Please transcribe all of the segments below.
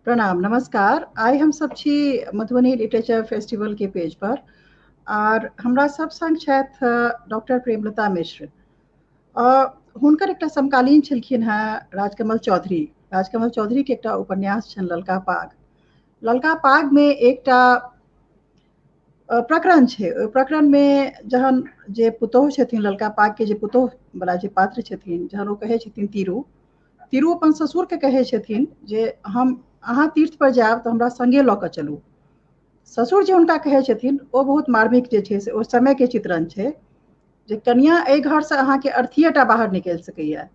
प्रणाम, नमस्कार। आइ हम सब छी मधुबनी लिटरेचर फेस्टिवल के पेज पर आर हमरा सब संग छथि डॉक्टर प्रेमलता मिश्र। हुनकर एकटा समकालीन छलखिन हेँ राजकमल चौधरी। राजकमल चौधरी के एकटा उपन्यास छनि ललका पाग। ललका पाग में एकटा प्रकरण छै। ओहि प्रकरण में जहन जे पुतोहु छथिन, ललका पाग के जे पुतोहु वाला जे पात्र छथिन, जहन ओ कहै छथिन तीरू, तीरू अपन ससुर के कहै छथिन जे हम अहाँ तीर्थ पर जायब तऽ हमरा संगे लऽ कऽ चलू। ससुर जे हुनका कहै छथिन ओ बहुत मार्मिक जे छै से ओ समय के चित्रण छै जे कनिया एहि घरसँ अहाँके अर्थीएटा बाहर निकलि सकैया।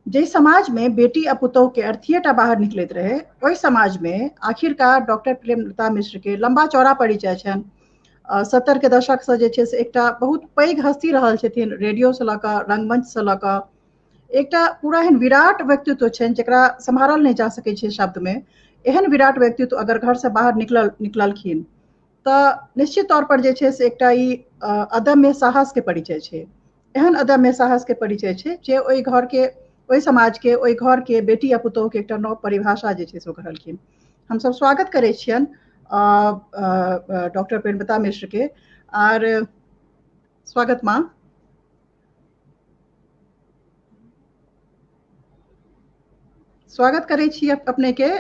जाहि समाजमे बेटी आ पुतोहुके अर्थीएटा बाहर निकलैत रहै, ओहि समाजमे आखिरकार डॉक्टर प्रेमलता मिश्रके लम्बा चौड़ा परिचय छनि। 70 के दशकसँ जे छै से एकटा बहुत पैघ हस्ती रहल छथिन, रेडियोसँ लऽ कऽ रंगमंचसँ लऽ कऽ एकटा पूरा एहन विराट व्यक्तित्व छनि जकरा सम्हारल नहि जा सकै छै शब्दमे। एहन विराट व्यक्तित्व अगर घरसँ बाहर निकललखिन तऽ निश्चित तौर पर जे छै से एकटा ई अदम्य साहसके परिचय छै। एहन अदम्य साहसके परिचय छै जे ओहि घरके, ओहि समाजके, ओहि घरके बेटी आ पुतोहुके एकटा नव परिभाषा जे छै से ओ कहलखिन। हमसब स्वागत करै छियनि डॉक्टर प्रेमलता मिश्रके। आर स्वागत माँ। स्वागत करै छी अपने के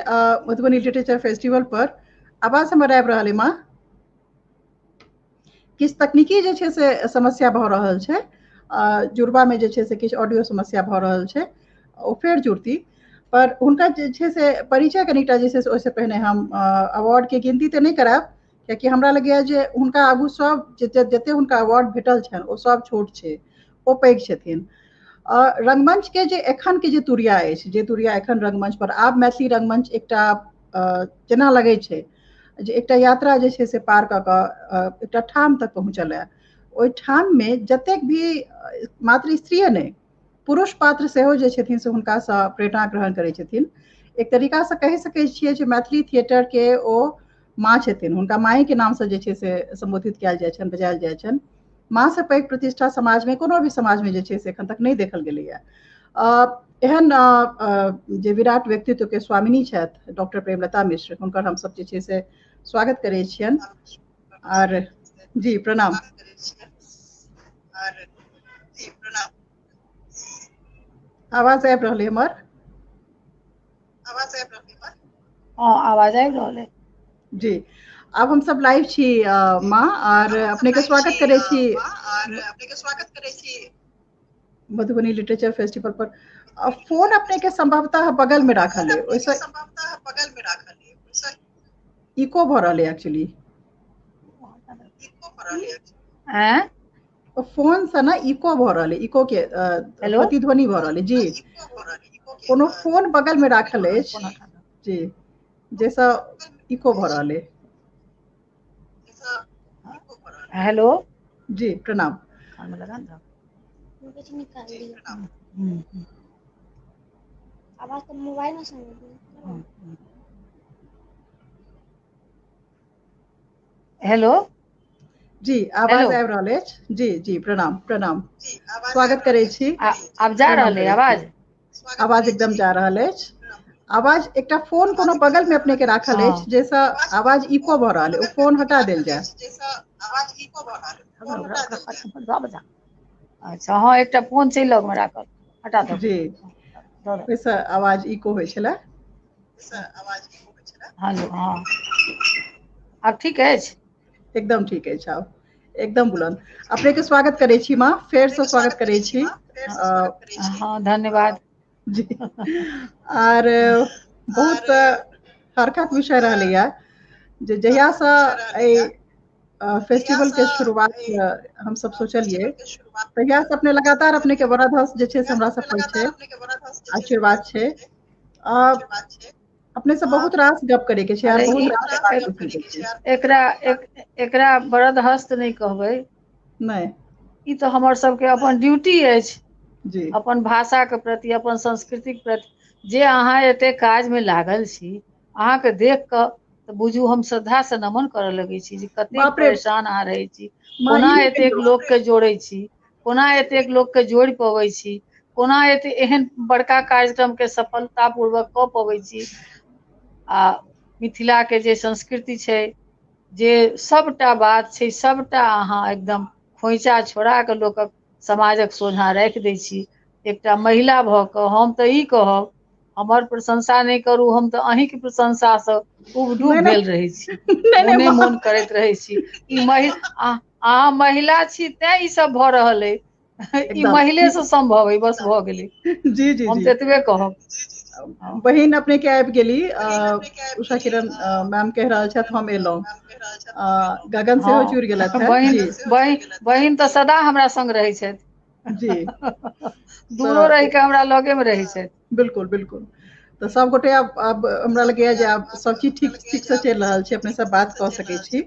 मधुबनी लिटरेचर फेस्टिवल पर। आवाज हमर आबि रहल है माँ? किछु तकनीकी जे छै से समस्या भऽ रहल छै, जुड़बा में जे छै से किछु ऑडियो समस्या भऽ रहल छै, ओ फेर जुड़ती। पर हुनका जे छै से परिचय कनिटा जे छै से ओहिसँ पहिने हम अवार्ड के गिनती तऽ नहि करायब, कियाकि हमरा लगैया जे हुनका आगू सब जते हुनका अवार्ड भेटल छनि ओ सब छोट छै, ओ पैघ छथिन। रंगमंच के जे एखन के जे तुरिया अछि, जे तुरिया एखन रंगमंच पर आब मैथिली रंगमंच एकटा जेना लगै छै जे एकटा यात्रा जे छै से पार कऽ कऽ एकटा ठाम तक पहुँचल है, ओहि ठाम में जतेक भी मात्र स्त्रीये नहि, पुरुष पात्र सेहो जे छथिन से हुनकासँ प्रेरणा ग्रहण करै छथिन। एक तरीकासँ कहि सकै छियै जे मैथिली थिएटर के ओ माँ छथिन। हुनका माँके के नामसँ जे छै से सम्बोधित कयल जाइ छनि, बजायल जाइ छनि। माँ से पैघ प्रतिष्ठा समाजमे, कोनो भी समाजमे जे छै से एखन तक नहि देखल गेलैया। एहन जे विराट व्यक्तित्व के स्वामिनी छथि डॉक्टर प्रेमलता मिश्र, हुनकर हमसब जे छै से स्वागत करै छियनि। आर जी प्रणाम। आवाज आबि रहल है हमर? हाँ, आवाज आबि रहल है। जी, आब हम सब लाइव छी माँ, आर अपने के स्वागत करै छी मधुबनी लिटरेचर फेस्टिवल पर। फोन अपने के संभवतः बगल में राखल है, ओहिसँ इको भऽ रहल है एक्चुअली। हैं? फोन से ना इको भऽ रहल है, इको के प्रतिध्वनि भऽ रहल है। जी, कोनो फोन बगल में राखल अछि जी, जैसा इको भऽ रहल है। हेलो जी प्रणाम। आवाज तो मोबाइल में सुन। हेलो जी, आवाज आबि रहल अछि। जी जी प्रणाम प्रणाम, स्वागत करै छी। आब जा रहल है आवाज? आवाज एकदम जा रहल अछि। आवाज एकटा फोन कोनो बगल में अपने के राखल अछि जैसा आवाज इको भऽ रहल है, ओ फोन हटा देल जाय। अच्छा, हाँ, एकटा फोन छै लग में राखल, हटा दो। जी, ओहिसँ आवाज इको होइ छलै। हेलो, हाँ, आब ठीक अछि? एकदम ठीक अछि, आब एकदम बुलंद। अपने के स्वागत करै छी माँ, फेर से स्वागत करै छी। हाँ, धन्यवाद जी। आर बहुत हरखक विषय रहलैया जे जहियासँ एहि फेस्टिवल के शुरुआत हमसब सोचलियै तहियासँ अपने लगातार अपने के वरदहस्त जे छै से हमरा सब पर छै, आशीर्वाद छै। अपने से बहुत रास गप करे के छै, बहुत रास बात। एकरा एकरा वरदहस्त नहि कहबै, नहि, ई तऽ हमर सबके अपन ड्यूटी अछि जी, अपन भाषा के प्रति, अपन संस्कृतिक प्रति। जे अहाँ एते काज में लागल छी, अहाँके देख कऽ तऽ बुझू हम श्रद्धा से नमन करऽ लगै छी जे कतेक परेशान अहाँ रहै छी, कोना एतेक लोक के जोड़ै छी, कोना एतेक लोक के जोड़ि पबै छी, कोना एते एहन बड़का कार्यक्रम के सफलता पूर्वक कऽ पबै छी। आ मिथिला के जे संस्कृति छै, जे सबटा बात छै, सबटा अहाँ एकदम खोइचा छोड़ा कऽ लोकक समाजक सोझाँ राखि दै छी। एकटा महिला भऽ कऽ हम तऽ ई कहब, हमर प्रशंसा नहि करू, हम तऽ अहींके प्रशंसासँ उबडूब भेल रहै छी, मोने मोन करैत रहै छी। ई अहाँ महिला छी तें ई सब भऽ रहल अइ, ई महिले से संभव अइ, बस भऽ गेलै। जी जी, हम तऽ एतबे कहब। बहिन अपने के आबि गेली, उषा किरण मैम कहि रहल छथि हम एलहुँ, गगन सेहो जुड़ि गेलथि। बहिन बहिन बहिन तऽ सदा हमरा संग रहै छथि जी, दूरो रहि के हमरा लगे मे रहै छथि। बिल्कुल बिल्कुल। तऽ सब गोटे आब हमरा लगैया जे आब सब चीज ठीक ठीक से चलि रहल छै, अपने सब बात कऽ सकै छी।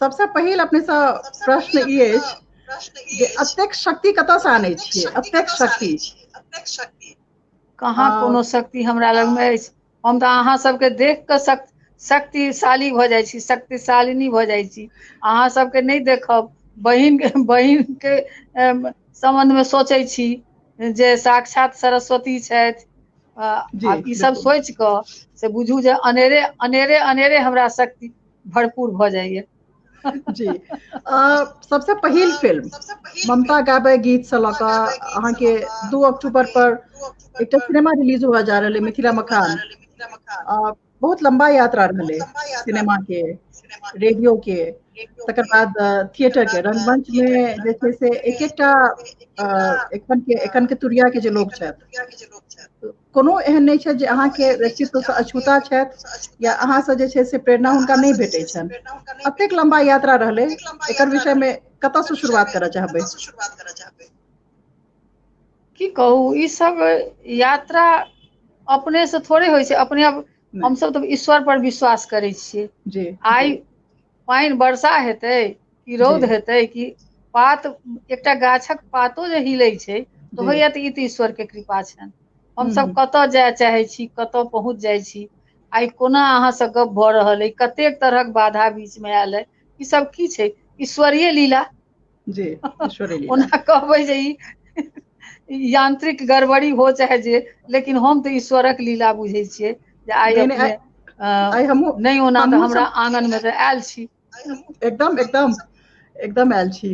सबसँ पहिल अपनेसँ प्रश्न ई अछि जे एतेक शक्ति कतऽसँ आनै छियै? एतेक शक्ति कहाँ? कोनो शक्ति हमरा लगमे अछि? हम तऽ अहाँ सबके देख कऽ शक्तिशाली भऽ जाइ छी, शक्तिशालिनी भऽ जाइ छी। अहाँ सबके नहि देखब, बहिन के सम्बन्धमे सोचै छी जे साक्षात सरस्वती छथि। ई सब सोचि कऽ से बुझू जे अनेरे अनेरे अनेरे हमरा शक्ति भरपूर भऽ जाइया। जी, सबसे पहिल फिल्म ममता गाबै गीत से लऽ कऽ अहाँके 2 अक्टूबर पर एकटा सिनेमा रिलीज हुआ जा रहल है, मिथिला मखान। बहुत लंबा यात्रा रहलै सिनेमा के, रेडियो के, तकर बाद थिएटर के। रंगमंच में जे छै से एक एकटा एखन के तुरिया के जे लोक छथि, कोनो एहन नहि छै जे अहाँके व्यक्तित्व से अछूता छथि या अहाँसँ जे छै से प्रेरणा हुनका नहि भेटै छनि। एतेक लंबा यात्रा रहलै, एकर विषय मे कतऽ से शुरुआत करऽ चाहबै? की कहू, ई सब यात्रा अपने से थोड़े होइ छै। अपने आप हमसब तऽ ईश्वर पर विश्वास करै छियै। आइ पानि वर्षा हेतै कि रौद हेतै कि पात, एकटा गाछक पातो जे हिलै छै तऽ होइया तऽ ई तऽ ईश्वर के कृपा छनि। हमसब कतऽ जाय चाहै छी, कतऽ पहुँच जाइ छी। आइ कोना अहाँसँ गप भऽ रहल अइ, कतेक तरहक बाधा बीच मे आयल अइ, ई सब की छै? ईश्वरीय लीला। जी, ईश्वरीय लीला। ओना कहबै जे ई यांत्रिक गड़बड़ी हो चाहे जे, लेकिन हम तऽ ईश्वरक लीला बुझै छियै जे आइ अपने नहि, ओना तऽ हमरा आंगन मे तऽ आयल छी। एकदम एकदम एकदम आयल छी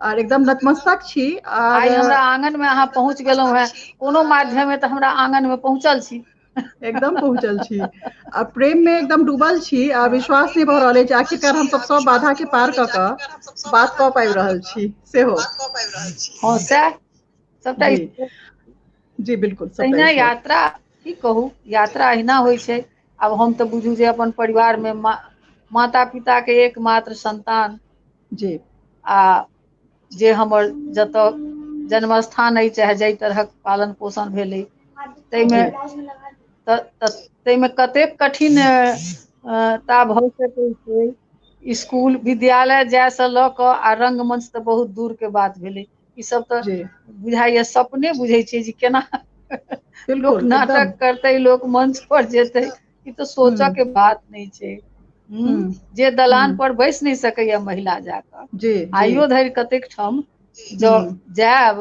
आर एकदम नतमस्तक छी। आइ हमरा आंगन मे अहाँ पहुँच गेलहुँ हेँ, कोनो माध्यमे तऽ हमरा आंगन मे पहुँचल छी। एकदम पहुँचल छी आ प्रेम मे एकदम डूबल छी आ विश्वास नहि भऽ रहल अछि आखिरकार हमसब सब बाधा के पार कऽ कऽ बात कऽ पाबि रहल छी सेहो। हँ, सएह सबटा। जी जी, बिल्कुल। तहिना यात्रा, की कहू, यात्रा अहिना होइ छै। आब हम तऽ बुझू जे अपन परिवार मे माता पिता के एकमात्र संतान आ जे हमर जतऽ जन्म स्थान अइ, चाहे जाहि तरहक पालन पोषण भेल अइ, ताहिमे ताहिमे कतेक कठिन ता भऽ सकै छै। स्कूल विद्यालय जायसँ लऽ कऽ आ रंगमंच तऽ बहुत दूर के बात भेलै। ई सब तऽ बुझाइया सपने बुझै छियै जे केना लोक नाटक करतै, लोक मंच पर जेतै, ई तऽ सोचऽ के बात नहि छै। जे दलान पर बैस नहि सकैया महिला जाकऽ, आइयो धरि कतेक ठाम जँ जायब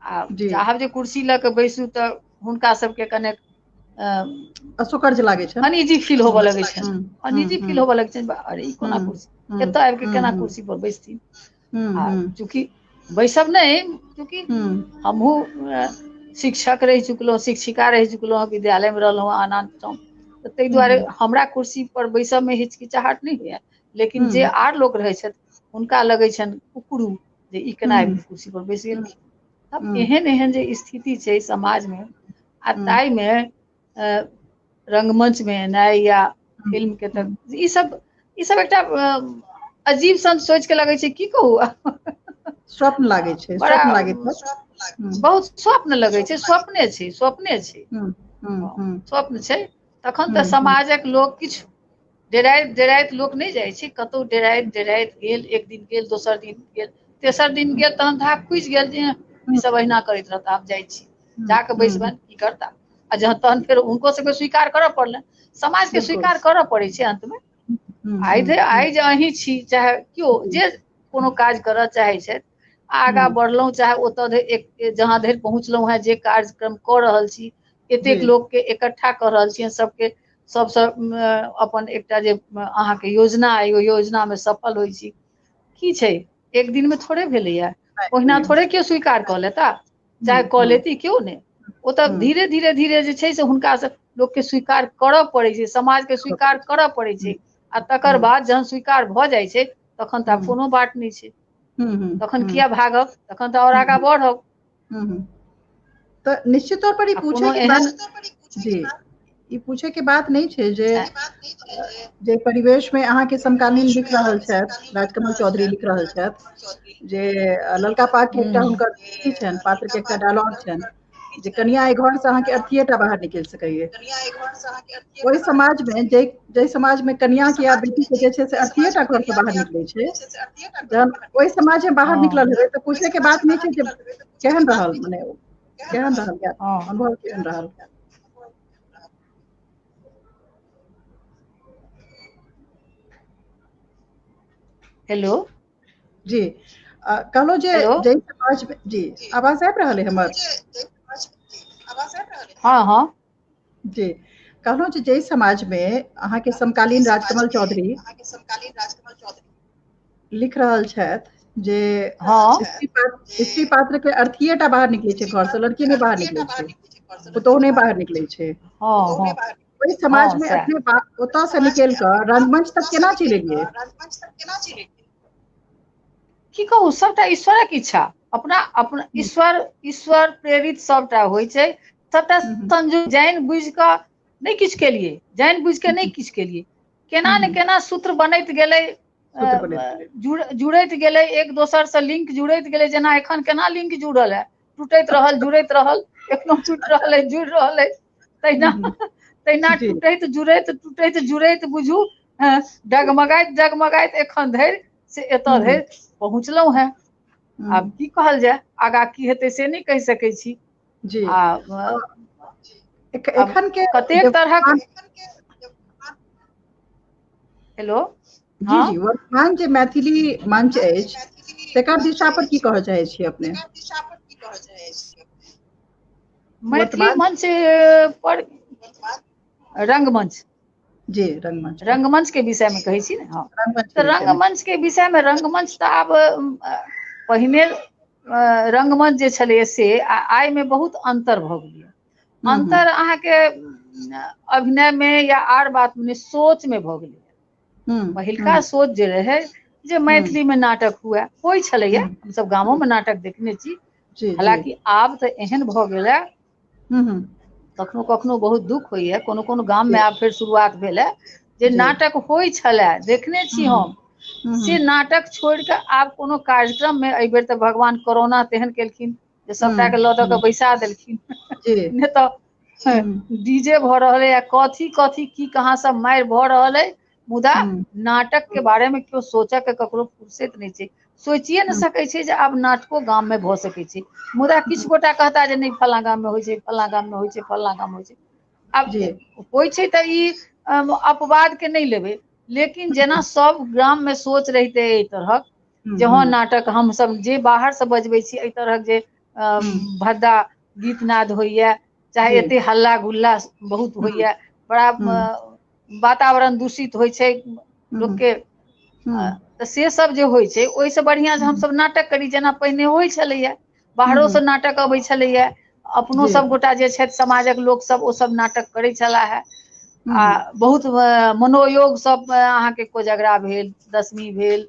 आ चाहब जे कुर्सी लऽ के बैसू तऽ हुनका सबके कनेक असौकर्य लागै छै, अनइजी फील होबऽ लगै छनि, अनइजी फील होबऽ लगै छनि। अरे, ई कोना कुर्सी, एतऽ आबि के केना कुर्सी पर बैसथिन? आ चूँकि बैसब नहि, चूँकि हमहूँ शिक्षक रहि चुकलहुँ, शिक्षिका रहि चुकलहुँ, विद्यालय मे रहलहुँ आन आन ठाम, तऽ ताहि दुआरे हमरा कुर्सी पर बैसऽ मे हिचकिचाहट नहि होइया, लेकिन जे आर लोक रहै छथि हुनका लगै छनि कुकरू जे ई केना आबि कुर्सी पर बैस गेलखिन। तब एहन एहन जे स्थिति छै समाजमे आ ताहिमे रंगमंच मे एनाइ या फिल्म के तऽ ई सब एकटा अजीब सन सोच के लगै छै, की कहू। स्वप्न लागै छै, स्वप्न लागैत। बहुत स्वप्न लगै छै, स्वप्ने छै, स्वप्ने छै, स्वप्न छै। तखन तऽ समाजक लोक किछु डेराइत डेराइत लोक नहि जाइ छै कतहु, डेराइत डेराइत गेल, एक दिन गेल, दोसर दिन गेल, तेसर दिन गेल, तहन धाक खुजि गेल जे ई सब अहिना करैत रहता, हम जाइ छी, जाकऽ बैसबनि, की करता? आ जहन तहन फेर हुनको सबके स्वीकार करऽ पड़लनि, समाजके स्वीकार करऽ पड़ै छै अन्तमे। आइ आइ जे अहीं छी, चाहे केओ जे कोनो काज करऽ चाहै छथि, आगाँ बढ़लहुँ, चाहे ओतऽ धरि एक जहाँ धरि पहुँचलहुँ हेँ, जे कार्यक्रम कऽ रहल छी, एतेक लोकके इकट्ठा कऽ रहल छियनि, सबके सबसँ अपन एकटा जे अहाँके योजना अइ, ओहि योजनामे सफल होइ छी। की छै, एक दिनमे थोड़े भेलैया, ओहिना थोड़े केओ स्वीकार कऽ लेता, चाहे कऽ लेती केओ नहि। ओ तऽ धीरे धीरे धीरे जे छै से हुनकासँ लोकके स्वीकार करऽ पड़ै छै, समाजके स्वीकार करऽ पड़ै छै, आ तकर बाद जहन स्वीकार भऽ जाइ छै तखन तऽ आब कोनो बाट नहि छै, तखन किया भागब, तखन तऽ आओर आगाँ बढ़ब। तऽ निश्चित तौर पर ई पूछे के बात, जी, ई पूछे के बात नहि छै जे जे परिवेश में अहाँके समकालीन लिख रहल छथि, राजकमल चौधरी लिख रहल छथि जे ललका पाग के एकटा हुनकर छनि, पात्र के एकटा डायलॉग छनि जे कनिया एहि घर से अहाँके अर्थिएटा बाहर निकलि सकैए। ओहि समाज में जाहि समाज में कनिया के या बेटी के जे छै से अर्थिएटा घर से बाहर निकलै छै, जहन ओहि समाज में बाहर निकलल हेबै तऽ पूछे के बात नहि छै जे केहन रहल, मने केहन रहल अनुभव, केहन रहल। हेलो जी, कहलहुँ जे जाहि समाज में, जी आवाज आबि रहल है हमर? हाँ हाँ जी, कहलहुँ जे जाहि समाज में अहाँके समकालीन राजकमल चौधरी लिख रहल छथि जे स्त्री पात्र के अर्थिएटा बाहर निकलै छै घर से, लड़की नहि बाहर निकलै छै, पुतोहु नहि बाहर निकलै छै, ओहि समाज में अपने ओतऽ से निकलि कऽ रंगमंच तक केना चलि एलियै? की कहू, सबटा ईश्वरक इच्छा, अपना अपना ईश्वर ईश्वर प्रेरित सबटा होइ छै, सबटा संजोग। जानि बुझि कऽ नहि किछु केलियै, जानि बुझि कऽ नहि किछु केलियै, केना ने केना सूत्र बनैत गेलै, जुड़ैत गेलै, एक दोसर से लिंक जुड़ैत गेलै। जेना एखन केना लिंक जुड़ल है, टूटैत रहल जुड़ैत रहल, एखनो टूटि रहल है जुड़ि रहल है, तहिना तहिना टूटैत जुड़ैत टूटैत जुड़ैत बुझू डगमगाइत डगमगाइत एखन धरि से एतऽ धरि पहुँचलहुँ हेँ। आब की कहल जाय, आगाँ की हेतै से नहि कहि सकै छी। जी, आ एखन के कतेक तरहक, हेलो जी जी, वर्तमान जे मैथिली मंच अछि तकर दिशा पर की कहऽ चाहै छी अपने? मैथिली मंच पर रंगमंच, जी रंगमंच, रंगमंच के विषय में कहै छी ने। हाँ, तऽ रंगमंच के विषय में, रंगमंच तऽ आब पहिने रंगमंच जे छलैए से आ आइ में बहुत अंतर भऽ गेलै। अंतर अहाँके अभिनय में या आर बात में, सोच में भऽ गेलै। पहिलका सोच जे रहै जे मैथिली में नाटक हुए, होइ छलैया, हमसब गामो में नाटक देखने छी। हालांकि आब तऽ एहन भऽ गेलै, कखनो कखनो बहुत दुख होइया, कोनो कोनो गाम में आब फेर शुरुआत भेल है जे नाटक होइ छलै, देखने छी हम, से नाटक छोड़ि कऽ आब कोनो कार्यक्रम में, एहि बेर तऽ भगवान कोरोना तेहन केलखिन जे सबटा के लऽ दऽ कऽ बैसा देलखिन, नहि तऽ डीजे भऽ रहल है या कथी कथी की कहाँ सब मारि भऽ रहल है, मुदा नाटक के बारे में केओ सोचऽ के ककरो फुर्सत नहि छै, सोचिए नहि सकै छै जे आब नाटको गाम में भऽ सकै छै। मुदा किछु गोटा कहता जे नहि फलां गाम में होइ छै, फलां गाम में होइ छै, फलां गाम में होइ छै। आब होइ छै तऽ ई अपवाद के नहि लेबै, लेकिन जेना सब ग्राम में सोच रहिते एहि तरहक जे हँ नाटक हमसब जे बाहर से बजबै छी, एहि तरहक जे भद्दा गीतनाद होइया, चाहे एते हल्ला गुल्ला बहुत होइया, बड़ा वातावरण दूषित होइ छै लोकके, तऽ से सब जे होइ छै ओहिसँ बढ़िआँ जे हमसब नाटक करी, जेना पहिने होइ छलैया, बाहरोसँ नाटक अबै छलैया, अपनो सब गोटा जे छथि समाजक लोक सब ओ सब नाटक करै छलाह है, आ बहुत मनोयोग सब अहाँके कोजगरा भेल, दशमी भेल,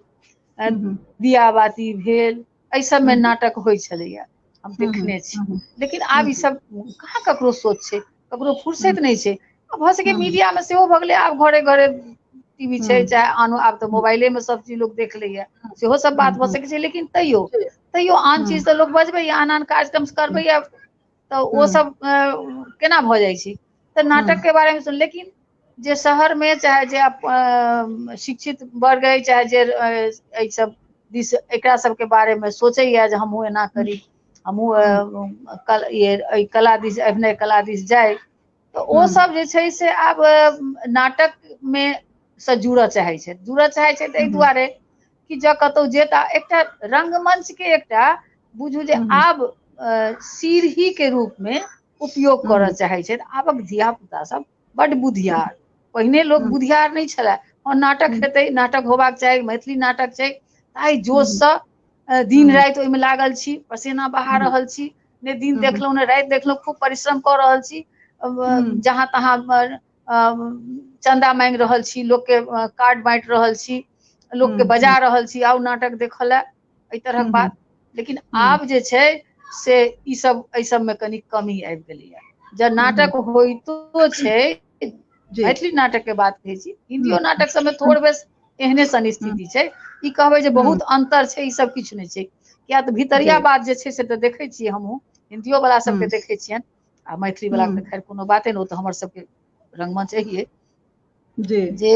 दियाबाती भेल, एहि सबमे नाटक होइ छलैया, हम देखने छी। लेकिन आब ई सब कहाँ ककरो सोच छै, ककरो फुर्सत नहि छै। भऽ सकै मीडिया में सेहो भऽ गेलै, आब घरे घरे टीवी छै, चाहे आनो, आब तऽ मोबाइले में सब चीज लोक देख लैया, सेहो सब बात भऽ सकै छै। लेकिन तैयो तैयो आन चीज तऽ लोक बजबैया, आन आन कार्यक्रम करबैया, तऽ ओ सब केना भऽ जाइ छै। तऽ नाटक के बारे में सुन, लेकिन जे शहर में चाहे जे शिक्षित वर्ग अइ, चाहे जे एहि सब दिस एकरा सबके बारे में सोचैया जे हमहूँ एना करी, हमहूँ एहि कला दिस, अभिनय कला दिस जाइ, तऽ ओ सब जे छै से आब नाटक में से जुड़ऽ चाहै छै। जुड़ऽ चाहै छै तऽ एहि दुआरे कि जँ कतहु जेता, एकटा रंगमंच के एकटा बुझू जे आब सीढ़ी के रूप मे उपयोग करऽ चाहै छथि। आबक धिया पुता सब बड बुधियार, पहिने लोक बुधियार नहि छलए। हँ, नाटक हेतै, नाटक होबाक चाही, मैथिली नाटक छै, ताहि जोशसँ दिन राति ओहिमे लागल छी, पसेना बहा रहल छी, ने दिन देखलहुँ ने राति देखलहुँ, खूब परिश्रम कऽ रहल छी, जहाँ तहाँ चन्दा मांगि रहल छी, लोकके कार्ड बाँटि रहल छी, लोकके बजा रहल छी, आउ नाटक देखऽ लए, एहि तरहक बात। लेकिन आब जे छै से ई सब एहि सबमे कनि कमी आबि गेलैया। जँ नाटक होइतो छै, मैथिली नाटक के बात कहै छी, हिन्दियो नाटक सबमे थोड़ बेस एहने सन स्थिति छै। ई कहबै जे बहुत अन्तर छै, ई सब किछु नहि छै, किया तऽ भीतरिया बात जे छै से तऽ देखै छियै हमहूँ, हिन्दियो वला सबके देखै छियनि, आ मैथिली वला के खैर कोनो बाते नहि, ओ तऽ हमर सबके रंगमंच अहिये जे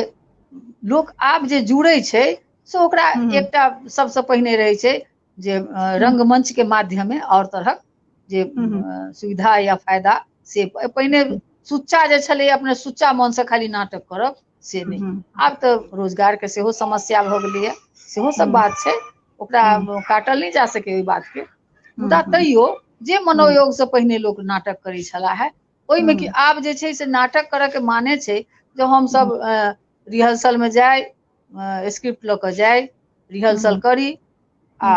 लोक आब जे जुड़ै छै से ओकरा एकटा सबसँ पहिने रहै छै जे रंगमंच के माध्यमे आओर तरहक जे सुविधा या फायदा, से पहिने सुच्चा जे छलै अपने सुच्चा मनसँ खाली नाटक करब से नहि। आब तऽ रोजगार के सेहो समस्या भऽ गेलैया, सेहो सब बात छै, ओकरा काटल नहि जा सकै ओहि बात के। मुदा तैयो जे मनोयोग से पहिने लोक नाटक करै छलाह है, ओहिमे कि आब जे छै से नाटक करऽ के माने छै जे हमसब रिहर्सल मे जाइ, स्क्रिप्ट लऽ कऽ जाइ, रिहर्सल करी आ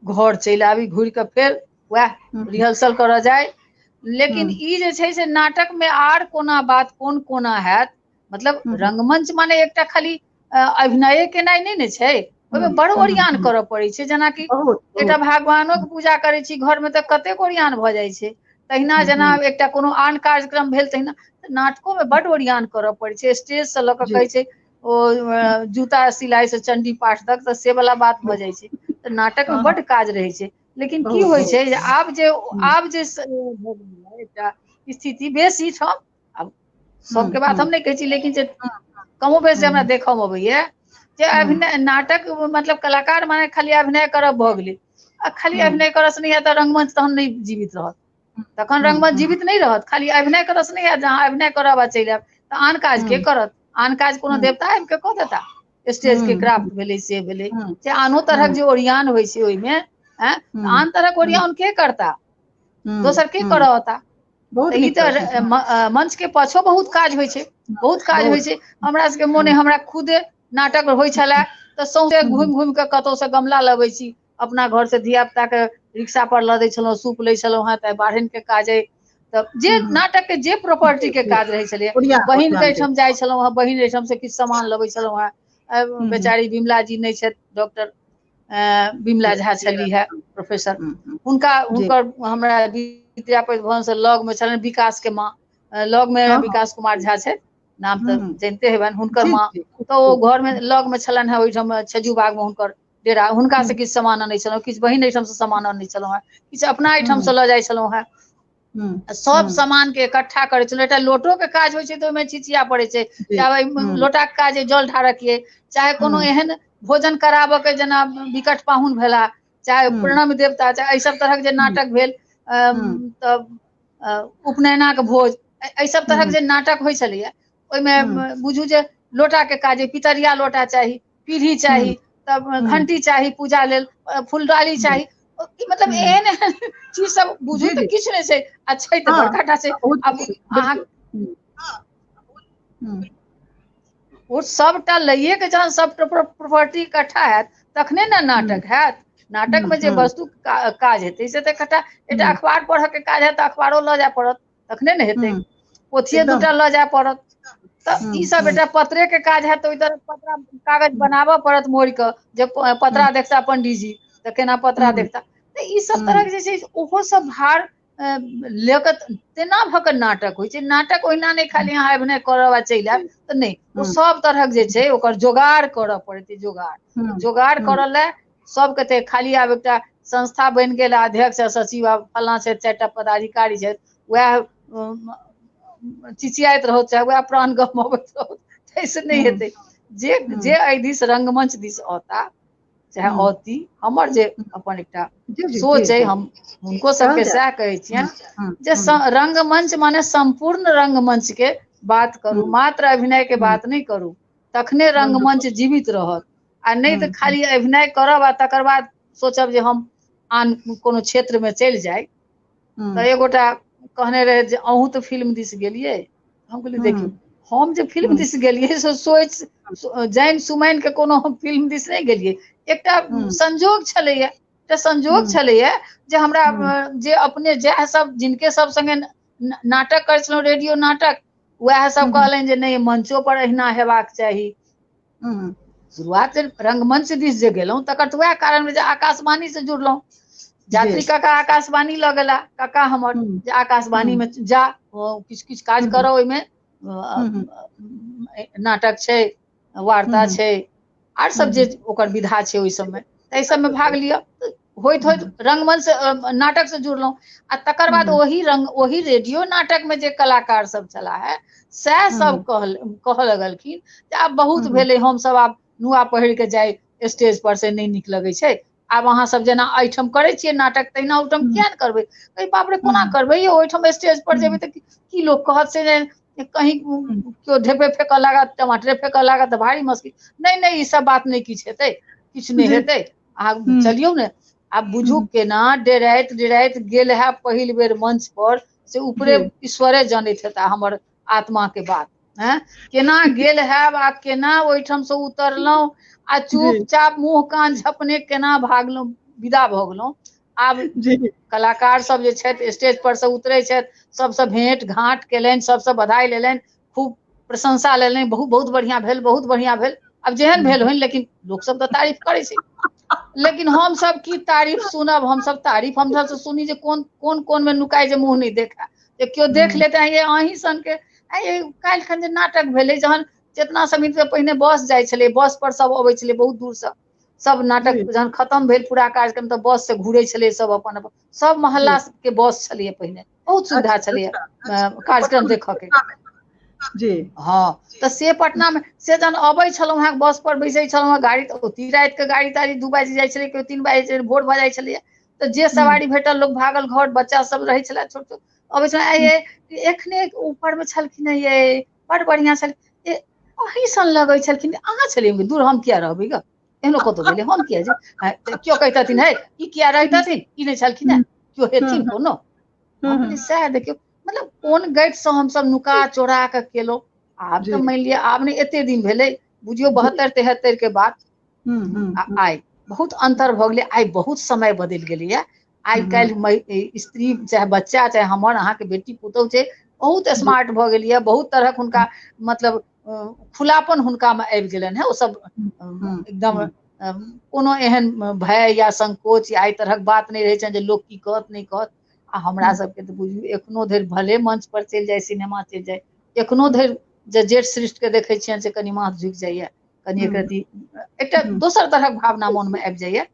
घर चलि आबी, घुरि कऽ फेर वएह रिहर्सल करऽ जाइ। लेकिन ई जे छै से नाटक मे आर कोना बात कोन कोना हैत, मतलब रंगमंच माने एकटा खाली अभिनये केनाइ नहि ने छै, ओहिमे बड़ ओरियान करऽ पड़ै छै। जेनाकि एकटा भगवानोके पूजा करै छी घरमे तऽ कतेक ओरियान भऽ जाइ छै, तहिना जेना एकटा कोनो आन कार्यक्रम भेल तहिना नाटको मे बड ओरियान करऽ पड़ै छै। स्टेज से लऽ कऽ कहै छै ओ जूता सिलाइ से चंडी पाठ तक, तऽ से वाला बात भऽ जाइ छै। तऽ नाटक मे बड काज रहै छै। लेकिन की होइ छै जे आब जे एकटा स्थिति बेसी ठाम, आब सबके बात हम नहि कहै छी, लेकिन जे कमो बेसी हमरा देखऽ मे अबैया जे अभिनय नाटक मतलब कलाकार माने खाली अभिनय करब भऽ गेलै, आ खाली अभिनय करऽ से नहि हैत तऽ रंगमंच तहन नहि जीवित रहत, तखन रंगमंच जीवित नहि रहत। खाली अभिनय करऽ से नहि हैत, जे अहाँ अभिनय करब आ चलि आयब, तऽ आन काज के करत? आन काज कोनो देवता आबि कऽ कऽ देता? स्टेज के क्राफ्ट भेलै से भेलै, से आनो तरहक जे ओरियान होइ छै ओहिमे, आन तरहक ओरियान के करता? दोसर के करऽ औता? ई तऽ मंच के पाछो बहुत काज होइ छै, बहुत काज होइ छै। हमरा सबके मोने, हमरा खुदे नाटक होइ छलै तऽ सौंसे घुमि घुमि कऽ कतहुसँ गमला लबै छी, अपना घर से धिया पुता के रिक्शा पर लऽ दै छलहुँ, सूप लै छलहुँ हेँ, तऽ बाढ़नि के काज अइ, तऽ जे नाटक के जे प्रॉपर्टी के काज रहै छलै, बहिन के एहिठाम जाइ छलहुँ हेँ, बहिन एहिठाम से किछु सामान लबै छलहुँ हेँ। बेचारी विमला जी नहि छथि, डॉक्टर विमला झा छली है प्रोफेसर, हुनका हुनकर हमरा विद्यापति भवन से लग मे छलनि, विकास के माँ लग मे, विकास कुमार झा छथि, नाम तऽ जनिते हेबनि, हुनकर माँ तऽ ओ घर मे लग मे छलनि हेँ, ओहिठाम छजू बाग मे हुनकर डेरा, हुनका से किछु सामान अनै छलहुँ, किछु बहिन एहिठाम से सामान अनै छलहुँ हेँ, किछु अपना एहिठाम से लऽ जाइ छलहुँ हेँ, सब सामान के इकट्ठा करै छलहुँ। एकटा लोटो के काज होइ छै तऽ ओहिमे चिचिया पड़ै छै, चाहे लोटाके काज जल ढारक, चाहे कोनो एहन भोजन कराबऽ के जेना विकट पाहुन भेला, चाहे प्रणव देवता, चाहे एहि सब तरहक जे नाटक भेल, तऽ उपनयनाक भोज, एहि सब तरहक जे नाटक होइ छलैया ओहिमे बुझू जे लोटा के काज, पितरिया लोटा चाही, पीढ़ी चाही, तब घंटी चाही पूजा लेल, फुलडाली चाही, मतलब एहन एहन चीज सब बुझू तऽ किछु नहि छै, आ छै तऽ बड़का टा छै। आब अहाँ ओ सबटा लैये के जहन सब प्रॉपर्टी इकट्ठा हैत तखने ने नाटक हैत। नाटक मे जे वस्तु काज हेतै से तऽ इकट्ठा, एकटा अखबार पढ़ऽ के काज हैत तऽ अखबारो लऽ जाय पड़त, तखने ने हेतै, पोथिये दूटा लऽ जाय पड़त, तऽ ई सब एकटा पत्रे के काज हैत तऽ ओहि तरह पत्रा कागज बनाबऽ पड़त मोड़ि कऽ, जे पत्रा देखता पंडीजी तऽ केना पत्रा देखता, तऽ ई सब तरहक जे छै ओहो सब भार लऽ कऽ तेना भऽ कऽ नाटक होइ छै। नाटक ओहिना नहि खाली अहाँ अभिनय करब आ चलि आयब तऽ नहि, ओ सब तरहक जे छै ओकर जोगाड़ करऽ पड़ै छै। जोगाड़ जोगाड़ करऽ लए सबके तऽ खाली आब एकटा संस्था बनि गेल, अध्यक्ष सचिव आ फल्लाँ छथि, चारिटा पदाधिकारी छथि, वएह चिचियाइत रहत चाहे वएह प्राण गमबैत रहत, ताहिसँ नहि हेतै। जे जे एहि दिस रंगमंच दिस औता चाहे औती, हमर जे अपन एकटा सोच अइ, हम हुनको सबके सएह कहै छियनि जे रंगमंच माने सम्पूर्ण रंगमंच के बात करू, मात्र अभिनय के बात नहि करू, तखने रंगमंच जीवित रहत। आ नहि तऽ खाली अभिनय करब आ तकर बाद सोचब जे हम आन कोनो क्षेत्रमे चलि जाइ। तऽ एगोटा कहने रहै जे अहूँ तऽ फिल्म दिस गेलियै। हम कहलियै देखियौ, हम जे फिल्म दिस गेलियै से सोचि जानि सुमानि के कोनो हम फिल्म दिस नहि गेलियै, एकटा संजोग छलैया, एकटा संजोग छलैया जे हमरा जे अपने जएह सब जिनके सब संगे नाटक करै छलहुँ, रेडियो नाटक, वएह सब कहलनि जे नहि मंचो पर एहिना हेबाक चाही। शुरुआत रंगमंच दिस जे गेलहुँ तकर तऽ वएह कारण जे आकाशवाणी से जुड़लहुँ। यात्री काका आकाशवाणी लऽ गेला, काका हमर, जे आकाशवाणी मे जा किछु किछु काज करऽ, ओहिमे नाटक छै, वार्ता छै, आर सब जे ओकर विधा छै ओहि सबमे, ताहि सबमे भाग लिअ। होइत होइत रंगमंच से नाटक से जुड़लहुँ आ तकर बाद ओही रेडियो नाटक में जे कलाकार सब छला है सएह सब कहऽ लगलखिन जे आब बहुत भेलै, हमसब आब नुआ पहिर के जाइ स्टेज पर से नहि नीक लगै छै, आब अहाँ सब जेना एहिठाम करै छियै नाटक तहिना ओहिठाम किया नहि करबै। बाप रे, कोना करबै यौ, ओहिठाम स्टेज पर जेबै तऽ की लोक कहत, से कहीं केओ ढेपे फेकऽ लागत, टमाटरे फेकऽ लागत तऽ भारी मुश्किल। नहि नहि, ई सब बात नहि, किछु हेतै, किछु नहि हेतै, अहाँ चलियौ ने। आब बुझू केना डराइत डराइत गेल है पहिल बेर मंच पर, से ऊपरे ईश्वरे जनैत हेता हमर आत्मा के बात। हैं, केना गेल हैब आ केना ओहिठाम से उतरलहुँ आ चुपचाप मुँह कान झपने केना भागलहुँ, विदा भऽ गेलहुँ। आब कलाकार सब जे छथि स्टेज पर से उतरे छथि, सबसँ भेंट घाट केलनि, सबसँ बधाई लेलनि, खूब प्रशंसा लेलनि, बहुत बहुत बढ़िया भेल, बहुत बढ़िया भेल। आब जेहन भेल होइन, लेकिन लोक सब तऽ तारीफ करै छै। लेकिन हम सब की तारीफ सुनब, हमसब तारीफ हमसब सुनी जे कोन कोन कोन मे नुकाय जे मुँह नहि देखा, जे केओ देख लेते ये अहीं सन के। काल्हि खन जे नाटक भेलै, जहन चेतना समिति से पहिने बस जाइ छलै, बस पर सब अबै छलै बहुत दूर से, सब नाटक जहन खतम भेल पूरा कार्यक्रम तऽ बस से घुरै छलै सब अपन अपन, सब मोहल्ला के बस छलैए पहिने, बहुत सुविधा छलैए कार्यक्रम देखऽ के जी। हाँ, तऽ से पटना में से जहन अबै छलहुँ हेँ, बस पर बैसै छलहुँ हेँ, गाड़ी ओती राति के गाड़ी ताड़ी 2 बाजि जाइ छलै, केओ 3 बाजि छलै, भोर भऽ जाइ छलैए, तऽ जे सवारी भेटल लोक भागल घर, बच्चा सब रहै छलै छोट छोट, अबै छलै एखने ऊपर मे छलखिन ये, बड़ बढ़िआँ छल, अहीं सन लगै छलखिन, अहाँ छलियै, दूर हम किया रहबै ग, एहनो कतहु भेलै, हम किया जे केओ कहितथिन हे ई किया रहितथिन, ई नहि छलखिन हेँ, केओ हेथिन कोनो। सएह देखियौ, मतलब कोन गैट से हमसब नुका चोरा के केलहुँ। आब तऽ मानि लिअ आब नहि एते दिन भेलै, बुझियौ 72-73 के बात, आइ बहुत अंतर भऽ गेलै, आइ बहुत समय बदलि गेलैया। आइ काल्हि स्त्री चाहे बच्चा चाहे हमर अहाँके बेटी पुतहु छै, बहुत स्मार्ट भऽ गेल यऽ, बहुत तरहक हुनका मतलब खुलापन हुनकामे आबि गेलनि हेँ। ओ सब एकदम कोनो एहन भय या संकोच या एहि तरहक बात नहि रहै छनि जे लोक की कहत नहि कहत। आ हमरा सबके तऽ बुझू एखनो धरि भले मंच पर चलि जाय, सिनेमा चलि जाय, एखनो धरि जे जेठ सृष्टि के देखै छियनि से कनि माथ झुकि जाइया, कनि एक रति एकटा दोसर तरहक भावना मन मे आबि जाइया,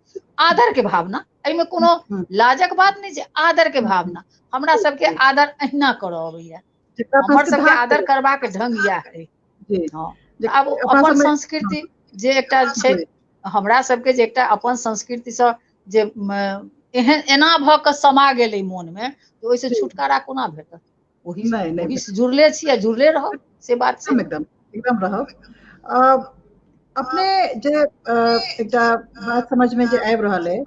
आदर के भावना। एहिमे कोनो लाजक बात नहि छै, आदर के भावना। हमरा सबके आदर अहिना करऽ अबैया, हमर सबके आदर करबाक ढंग इएह है। हँ, आब अपन संस्कृति जे एकटा छै, हमरा सबके जे एकटा अपन संस्कृतिसँ जे एहन एना भऽ कऽ समा गेलै मोनमे, तऽ ओहिसँ छुटकारा कोना भेटत? ओही जुड़ले छी आ जुड़ले रहब, से बात छै। एकदम एकदम रहब। अपने जे एकटा बात समझ में जे आबि रहल है,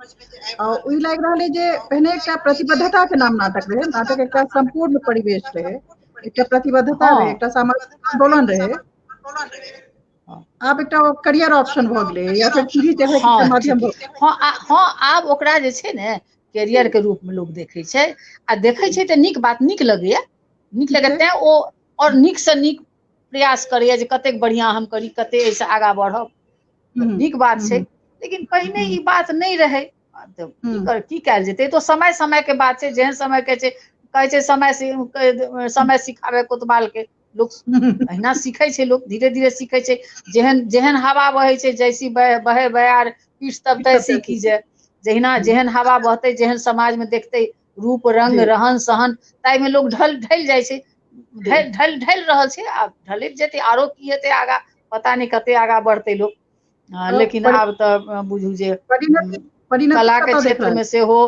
ओहि लागि रहल है जे पहिने एकटा प्रतिबद्धता के नाम नाटक रहे, नाटक एकटा संपूर्ण परिवेश रहे, एकटा प्रतिबद्धता रहे, एकटा सामाजिक आंदोलन रहे। आब एकटा करियर ऑप्शन भऽ गेलै या फिर सीढ़ी चढ़ै के माध्यम भऽ गेलै। हाँ हाँ, आब ओकरा जे छै ने कैरियर के रूप में लोक देखै छै, आ देखै छै तऽ नीक बात, नीक लगैया, नीक लगैया, तें ओ और नीक से नीक प्रयास करैया जे कतेक बढ़िया हम करी, कते एहिसँ आगाँ बढ़ब, नीक बात छै। लेकिन पहिने ई बात नहि रहै, तऽ की कयल जेतै, तो समय समय के बात छै, जेहन समय के छै, कहै छै समय समय सिखाबै कोतवाल के, लोक अहिना सीखै छै, लोक धीरे धीरे सीखै छै। जेहन जेहन हवा बहै छै, जैसी बहे बयार पीठ तब तैसी कीजे, जहिना जेहन हवा बहतै, जेहन समाज में देखतै रूप रंग रहन सहन, ताहिमे लोक ढल ढलि जाइ छै, ढलि ढलि ढलि रहल छै। आब ढलि जेतै, आरो की हेतै आगाँ पता नहि, कते आगाँ बढ़तै लोक। लेकिन आब तऽ बुझू जे कला के क्षेत्र में सेहो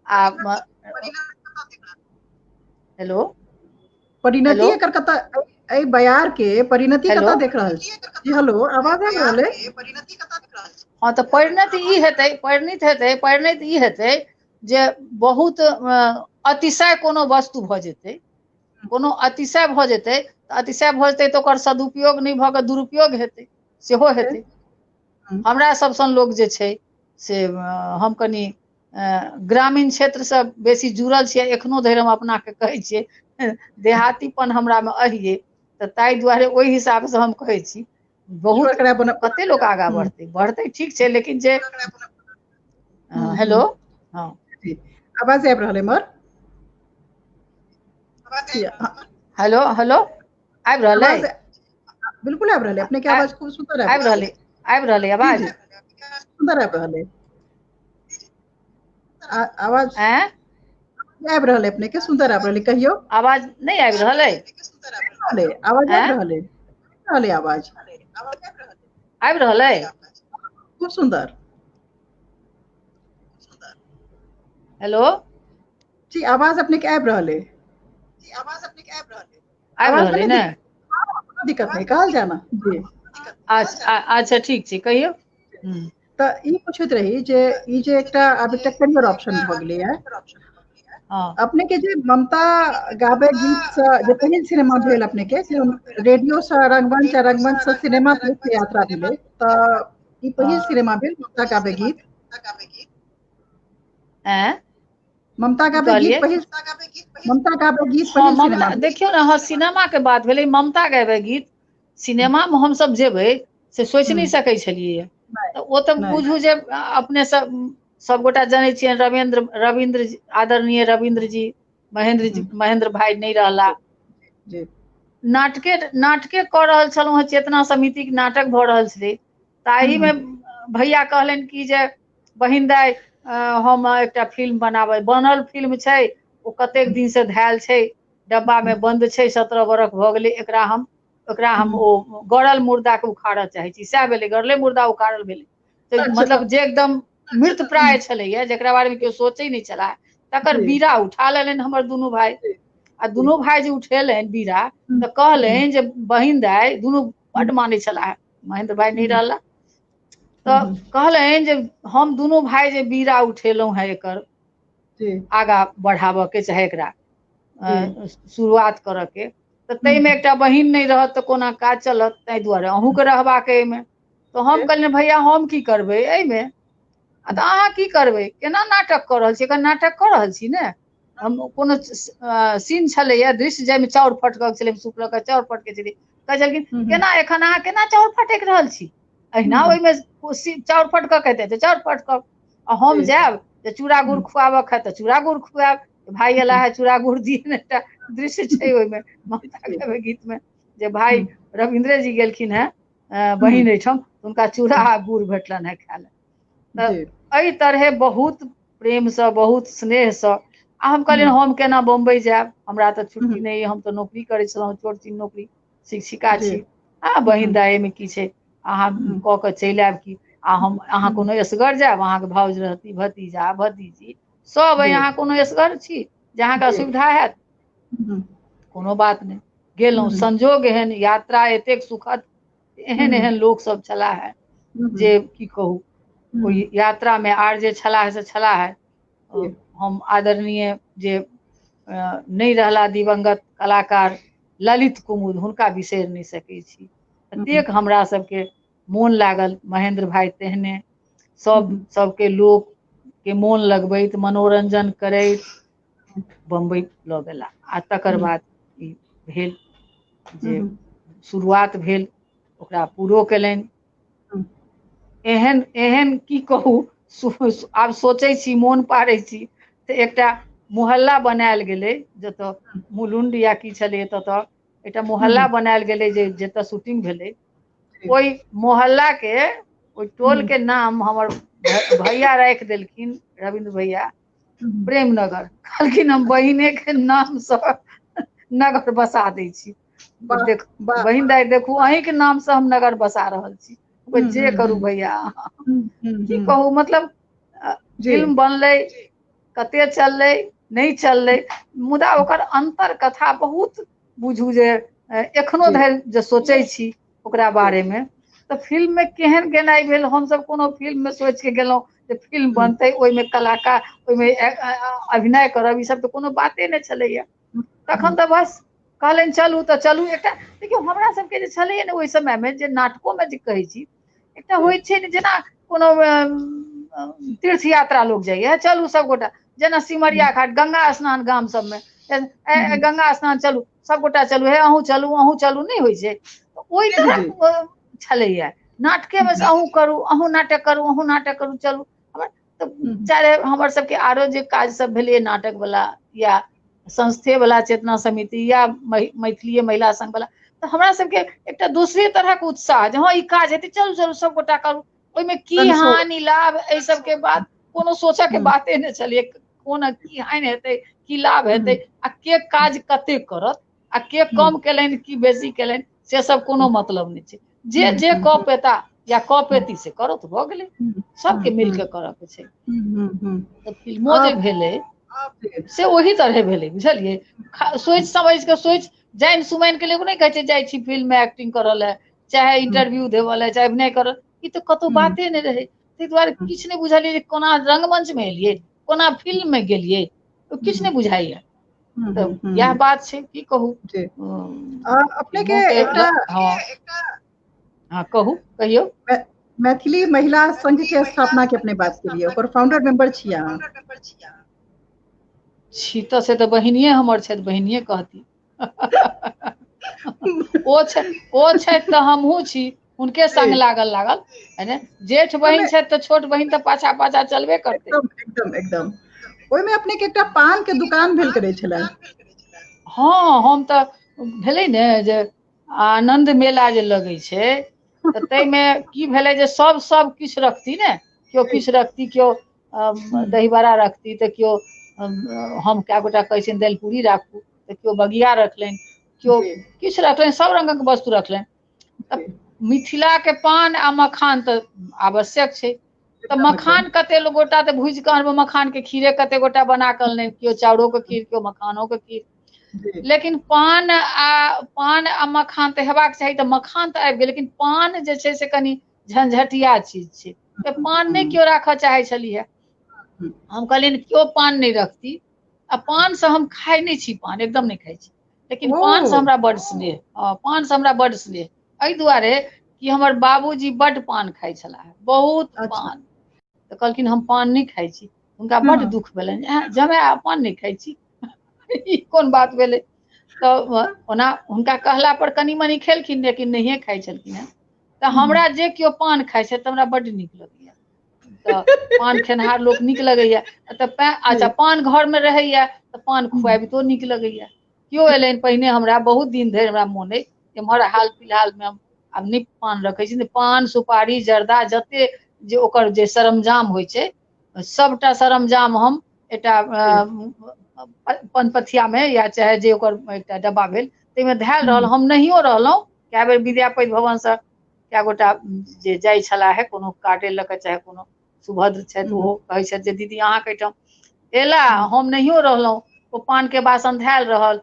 आ हेलो परिणति एकर कतऽ एहि बयार के परिणति कतऽ देख रहल छी? जी हेलो, आवाज आबि रहल अइ? हँ, तऽ परिणति ई हेतै, परिणित हेतै, परिणति ई हेतै जे बहुत अतिशय कोनो वस्तु भऽ जेतै, कोनो अतिशय भऽ जेतै, तऽ अतिशय भऽ जेतै तऽ ओकर सदुपयोग नहि भऽ कऽ दुरुपयोग हेतै, सेहो हेतै। हमरा सब सन लोक जे छै से हम कनि ग्रामीण क्षेत्रसँ बेसी जुड़ल छियै, एखनो धरि हम अपनाके कहै छियै देहातीपन हमरामे अहिये, तऽ ताहि दुआरे ओहि हिसाबसँ हम कहै छी बहुत कते लोक आगाँ बढ़तै, बढ़तै ठीक छै, लेकिन जे हेलो, हँ आवाज आबि रहल है हमर? हेलो हेलो, आबि रहल है? बिल्कुल आबि रहल है, अपने के आवाज खूब सुंदर आबि रहल है, आबि रहल है आवाज सुंदर आबि रहल है, आवाज आबि रहल है अपने के, सुंदर आबि रहल है, कहियौ। आवाज नहि आबि रहल है? आवाज आबि रहल है, रहल है आवाज आबि रहल है, खूब सुंदर। हेलो जी, आवाज अपने के आबि रहल है, आवाज अपने के आबि रहल है, आबि रहल है ने? कोनो दिक्कत नहि, कहल जाय ना जी। अच्छा अच्छा ठीक छै, कहियौ। तऽ ई पूछैत रही जे ई जे एकटा आब एकटा करियर ऑप्शन भऽ गेलैया अपने के, जे ममता गाबे गीत से जे पहिल सिनेमा भेल अपने के, रेडियो से रंगमंच आ रंगमंच से सिनेमा तक यात्रा भेलै, तऽ ई पहिल सिनेमा भेल ममता गाबे गीत। ममता गाबे गीत पहिल, ममता गाबे गीत पहिल सिनेमा। देखियौ ने, हँ सिनेमा के बात भेलै, ममता गाबे गीत सिनेमा मे हमसब जेबै से सोचि नहि सकै छलियै, तऽ ओ तऽ बुझू जे अपने सब सबगोटा जनै छियै, रविन्द्र आदरणीय रविन्द्र जी, महेंद्र जी, महेंद्र भाई नहि रहला, नाटके नाटके कऽ रहल छलहुँ हेँ, चेतना समितिक नाटक भऽ रहल छलै, ताहिमे भैया कहलनि कि जे बहिन दाइ हम एकटा फिल्म बनाबै, बनल फिल्म छै ओ कतेक दिनसँ धयल छै, डब्बामे बन्द छै, 17 बरख भऽ गेलै, एकरा हम ओ गड़ल मुर्दाके उखाड़ऽ चाहै छी। सएह भेलै, गड़ले मुर्दा उखाड़ल भेलै, तऽ मतलब जे एकदम मृत प्राय छलैया, जकरा बारेमे केओ सोचै नहि छलाह, तकर बीड़ा उठा लेलनि हमर दुनू भाय। आ दुनू भाय जे उठेलनि बीड़ा तऽ कहलनि जे बहिन दाइ, दुनू बड्ड मानै छलाह, महेंद्र भाई नहि रहला, तऽ कहलनि जे हम दुनू भाय जे बीड़ा उठेलहुँ हेँ एकर आगाँ बढ़ाबऽ के चाहे एकरा शुरुआत करऽ के, तऽ ताहिमे एकटा बहिन नहि रहत तऽ कोना काज चलत, ताहि दुआरे अहूँके रहबाक एहिमे। तऽ हम कहलियनि भैया हम की करबै एहिमे, आ तऽ अहाँ की करबै, केना नाटक कऽ रहल छी, एकर नाटक कऽ रहल छी ने। हम कोनो सीन छलैया दृश्य जाहिमे चाउर फटकऽ छलै, सूप लऽ कऽ चाउर फटकै छलै, कहै छलखिन केना एखन अहाँ केना चाउर फटकि रहल छी, अहिना ओहिमे चाउर फटकऽ के हेतै तऽ चाउर फटकब, आ हम जायब तऽ चूड़ा गुड़ खुआबऽ के तऽ चूड़ा गुड़ खुआएब, भाई एला है चूड़ा गुड़ दिए, एकटा दृश्य छै ओहिमे ममता गाबै गीत मे जे भाई रविन्द्रे जी गेलखिन हेँ बहिन एहिठाम, हुनका चूड़ा आ गुड़ भेटलनि हेँ खाय लए। तऽ एहि तरहे बहुत प्रेमसँ बहुत स्नेहसँ। आ हम कहलियनि हम केना बम्बई जायब, हमरा तऽ छुट्टी नहि, हम तऽ नौकरी करै छलहुँ, छोट छिन नौकरी, शिक्षिका छी, आ बहिन दाइ एहिमे की छै, अहाँ कऽ कऽ चलि आयब की, आ हम अहाँ कोनो एसगर जायब, अहाँके भाउज रहती, भतीजा भतीजी सब अइ, अहाँ कोनो एसगर छी जे अहाँके असुविधा हैत? कोनो बात नहि। गेलहुँ, संजोग एहन, यात्रा एतेक सुखद, एहन एहन लोक सब छलाह है जे की कहू, ओहि यात्रा मे आर जे छलाह से छलाह है। हम आदरणीय जे नहि रहला दिवंगत कलाकार ललित कुमुद, हुनका बिसरि नहि सकै छी, एतेक हमरा सबके मोन लागल। महेंद्र भाई तेहने सब सबके लोक के मोन लगबैत मनोरंजन करैत बम्बई लऽ गेला। आ तकर बाद ई भेल जे शुरुआत भेल, ओकरा पूरो केलनि। एहन एहन की कहू, आब सोचै छी, मोन पारै छी तऽ एकटा मोहल्ला बनायल गेलै, जतऽ मुलुंड या की छलै ततऽ एकटा मोहल्ला बनायल गेलै, जे जतऽ शूटिंग भेलै ओहि मोहल्ला के ओहि टोल के नाम हमर भैया राखि देलखिन, रविन्द्र भैया, प्रेमनगर। कहलखिन हम बहिने के नामसँ नगर बसा दै छी, देख बहिन दाइ देखू अहींके नामसँ हम नगर बसा रहल छी, जे करू भैया। की कहू, मतलब फिल्म बनलै, कते चललै नहि चललै, मुदा ओकर अंतर कथा बहुत बुझू जे एखनो धरि जे सोचै छी ओकरा बारेमे, तऽ फिल्ममे केहन गेनाइ भेल, हमसभ कोनो फिल्ममे सोचि कऽ गेलहुँ जे फिल्म बनतै, ओहिमे कलाकार, ओहिमे अभिनय करब, ई सब तऽ कोनो बाते नहि छलैया तखन। तऽ बस कहलनि चलू तऽ चलू। एकटा देखियौ, हमरा सबके जे छलैया ने ओहि समयमे, जे नाटकोमे जे कहै छी, एकटा होइ छै ने जेना कोनो तीर्थ यात्रा लोक जाइया, चलू सबगोटा, जेना सिमरिया घाट गंगा स्नान, गाम सबमे गंगा स्नान चलू सबगोटा, चलू हे अहूँ चलू अहूँ चलू, नहि होइ छै? ओहि तरहक छलैया नाटके मे, अहूँ करू, अहूँ नाटक करू, अहूँ नाटक करू, चलू। तऽ चाहे हमर सबके आरो जे काज सब भेलै नाटक वाला या संस्थे वाला, चेतना समिति या मैथिलीय महिला संघ वाला, तऽ हमरा सबके एकटा दोसरे तरहक उत्साह जे हँ ई काज हेतै, चलू चलू सबगोटा करू। ओहिमे की हानि लाभ एहि सबके बात कोनो सोचऽ के बाते नहि छलै। कोन की हानि हेतै, की लाभ हेतै, आ के काज कते करत, आ के कम केलनि की बेसी केलनि, से सब कोनो मतलब नहि छै। जे जे कऽ पेता या कऽ पेती से करत, भऽ गेलै, सबके मिलके करऽ के छै। तऽ फिल्मो जे भेलै से ओही तरहे भेलै, बुझलियै? सोचि समझि कऽ, सोचि जानि सुमानि के लोक नहि कहै छै जाइ छी फिल्म मे एक्टिंग करऽ लए, चाहे इंटरव्यू देबऽ लए, चाहे अभिनय करऽ, ई तऽ कतहु बाते नहि रहै। ताहि दुआरे किछु नहि बुझलियै जे कोना रंगमंच मे एलियै, कोना फिल्म मे गेलियै, किछु नहि बुझाइया। तऽ इएह बात छै, की कहू। अपने के एकटा हँ कहू, कहियौ। मैथिली महिला संघ के स्थापना के अपने बात केलियै, ओकर फाउंडर मेंबर छी अहाँ? छी तऽ से तऽ बहिनिये हमर छथि, बहिनिये कहती। ओ छै, ओ छथि तऽ हमहूँ छी हुनके संग लागल लागल। जेठ बहिन छथि तऽ छोट बहिन तऽ पाछा पाछा चलबे करतै। एकदम एकदम एकदम। ओहिमे अपने के एकटा पान के दुकान भेल करै छलै? हँ, हम तऽ भेलै ने जे आनन्द मेला जे लगै छै तऽ ताहिमे की भेलै जे सब सब किछु रखती ने, केओ किछु रखती, केओ दहीबड़ा रखती, तऽ केओ, हम कए गोटा कहै छियनि दालि राखू, तऽ केओ बगिया रखलनि, केओ किछु रखलनि, सब रंगक वस्तु रखलनि। तऽ मिथिलाके पान आ मखान तऽ आवश्यक छै। तऽ मखान कते गोटा तऽ भुजि कऽ मखानके खीरे कते गोटा बना कऽ अनलनि, केओ चाउरोके खीर, केओ मखानोके खीर, लेकिन पान आ मखान तऽ हेबाक चाही। तऽ मखान तऽ आबि गेल, लेकिन पान जे छै से कनि झंझटिया चीज छै, तऽ पान नहि केओ राखऽ चाहै छलियै। हम कहलियनि केओ पान नहि रखती। आ पान से हम खाइ नहि छी, पान एकदम नहि खाइ छी, लेकिन पान से हमरा बड स्नेह, पान से हमरा बड स्नेह एहि दुआरे कि हमर बाबूजी बड पान खाइ छलाह, बहुत पान। तऽ कहलखिन हम पान नहि खाइ छी। हुनका बड दुःख भेलनि, जमाए पान नहि खाइ छी, ई कोन बात भेलै? तऽ ओना हुनका कहला पर कनि मनि खेलखिन, लेकिन नहिए खाइ छलखिन हेँ। तऽ हमरा जे केओ पान खाइ छै तऽ हमरा बड्ड नीक लगैया। तऽ पान खेनिहार लोक नीक लगैया। तऽ अच्छा, पान घरमे रहैया तऽ पान खुआबितो नीक लगैया। केओ एलनि, पहिने हमरा बहुत दिन धरि हमरा मोन अइ, एम्हर हाल फिलहालमे हम आब नहि पान रखै छी, पान सुपारी जर्दा जते जे ओकर जे सरंजाम होइ छै सबटा सरंजाम हम एकटा पनपथियामे या चाहे जे ओकर एकटा डब्बा भेल ताहिमे धयल रहल। हम नहियो रहलहुँ, कए बेर विद्यापति भवनसँ कए गोटा जे जाइ छलाह हे कोनो कार्डे लऽ कऽ, चाहे कोनो सुभद्र छथि, ओहो कहै छथि जे दीदी अहाँके एहिठाम एला, हम नहियो रहलहुँ, ओ पानके बासन धयल रहल,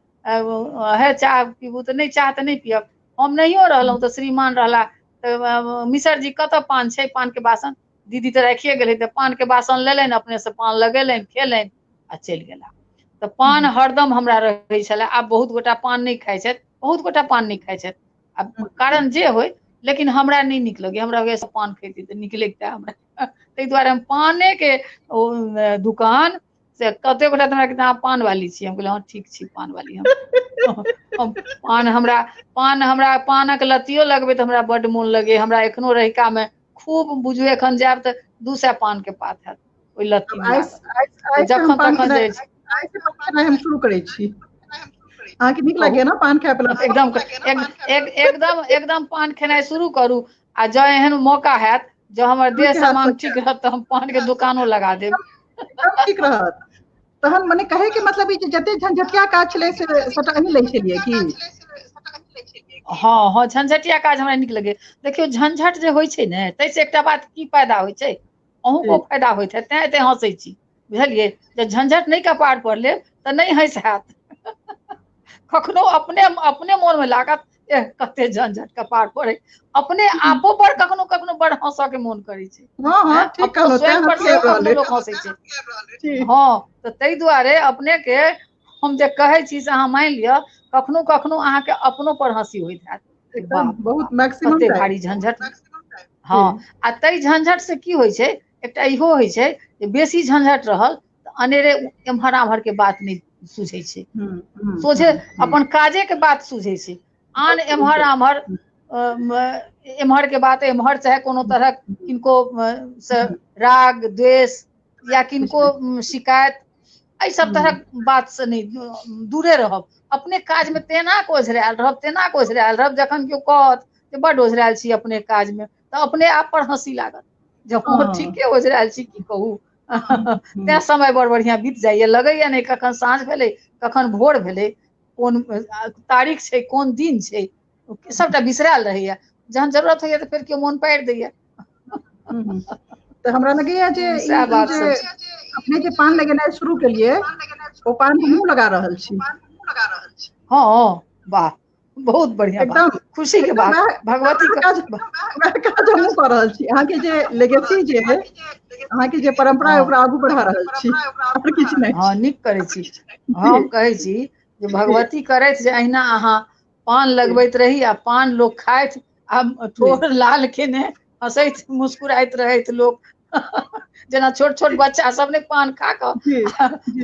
हे चाह पीबू तऽ नहि, चाह तऽ नहि पियब। हम नहियो रहलहुँ तऽ श्रीमान रहला, तऽ मिसर जी कतऽ पान छै, पानके बासन दीदी तऽ राखिए गेलै, तऽ पानके बासन लेलनि, अपनेसँ पान लगेलनि, खेलनि आ चलि गेला। तऽ पान हरदम हमरा रहै छलै। आब बहुत गोटा पान नहि खाइ छथि, बहुत गोटा पान नहि खाइ छथि, आब कारण जे होइ, लेकिन हमरा नहि नीक लगैए। हमरा होइए पान खैती तऽ नीक लगितै हमरा, ताहि दुआरे हम पानेके दुकान से कते गोटा तऽ हमरा कहै अहाँ पान वाली छी? हम कहलियै हँ ठीक छी पान वाली हम। पान हमरा, पान हमरा, पानक लत्तियो लगबै तऽ हमरा बड्ड मोन लगैए। हमरा एखनो रहिकामे खूब बुझू, एखन जायब तऽ 200 पान के पात हैत ओहि लत्ती मे लागल, जखन तखन जाइ छी। हम शुरू करै छी। अहाँके नीक लगैया ने पान खाय? एकदम एकदम एकदम। पान खेनाइ शुरू करू, आ जँ एहन मौका हैत, जँ हमर देह सामान ठीक रहत तऽ हम पान के दुकानो लगा देब। ठीक रहत तहन। मने कहै के मतलब ई जे जते झंझटिया काज छलै से सबटा अहीं लै छलियै की? हँ हँ, झंझटिया काज हमरा नीक लगैए। देखियौ, झंझट जे होइ छै ने, ताहिसँ एकटा बात की फायदा होइ छै, अहूँके फायदा होइत हैत, तेँ एते हँसै छी, बुझलियै? जे झंझट नहि कपार पर लेब तऽ नहि हँसि हैत। कखनो अपने अपने मोन मे लागत एह कते झंझट कपार पर, अपने आपो पर कखनो कखनो बड़ हंसऽ के मोन करै छै। हँ हँ, ठीक कहलहुँ, स्वयं पर सेहो कखनो लोक हंसै छै। हँ, तऽ ताहि दुआरे अपने के हम जे कहै छी से अहाँ मानि लिअ, कखनो कखनो अहाँके अपनो पर हँसी होइत हैत, बहुत मैक्सिमम कते भारी झंझट। हँ, आ ताहि झंझट से की होइ छै, एकटा इहो होइ छै जे बेसी झंझट रहल तऽ अनेरे एम्हर आम्हर के बात नहि सुझै छै, सोझे अपन काजे के बात सुझै छै। आन एम्हर आम्हर एम्हर के बात एम्हर, चाहे कोनो तरहक किनको से राग द्वेष या किनको शिकायत, एहि सब तरहक बात से नहि, दूरे रहब। अपने काज मे तेना कऽ ओझरायल रहब, तेना कऽ ओझरायल रहब, जखन केओ कहत जे बड ओझरायल छी अपने काज मे, तऽ अपने आप पर हँसी लागत जे हम ठीके ओझरायल छी, की कहू। तैं समय बड़ बढ़िआँ बीत जाइया, लगैया नहि कखन साँझ भेलै कखन भोर भेलै, कोन तारीख छै कोन दिन छै, सबटा बिसरायल रहैया। जहन जरूरत होइया तऽ फेर केओ मोन पारि दैया। तऽ हमरा लगैया जे अपने जे पान लगेनाइ शुरू केलियै ओ पान हमहूँ लगा रहल छी। हँ, वाह, बहुत बढ़िया, एकदम खुशी के बात। भगवती काज हमहूँ कऽ रहल छी। अहाँके जे लेगेसी जे अहाँके जे परंपरा है ओकरा आगू बढ़ा रहल छी, आओर किछु नहि। हँ, नीक करै छी। हम कहै छी जे भगवती करथि जे अहिना अहाँ पान लगबैत रही आ पान लोक खाइत आ ठोर लाल केने हँसैत मुस्कुराइत रहैत लोक, जेना छोट छोट बच्चा सब ने पान खा कऽ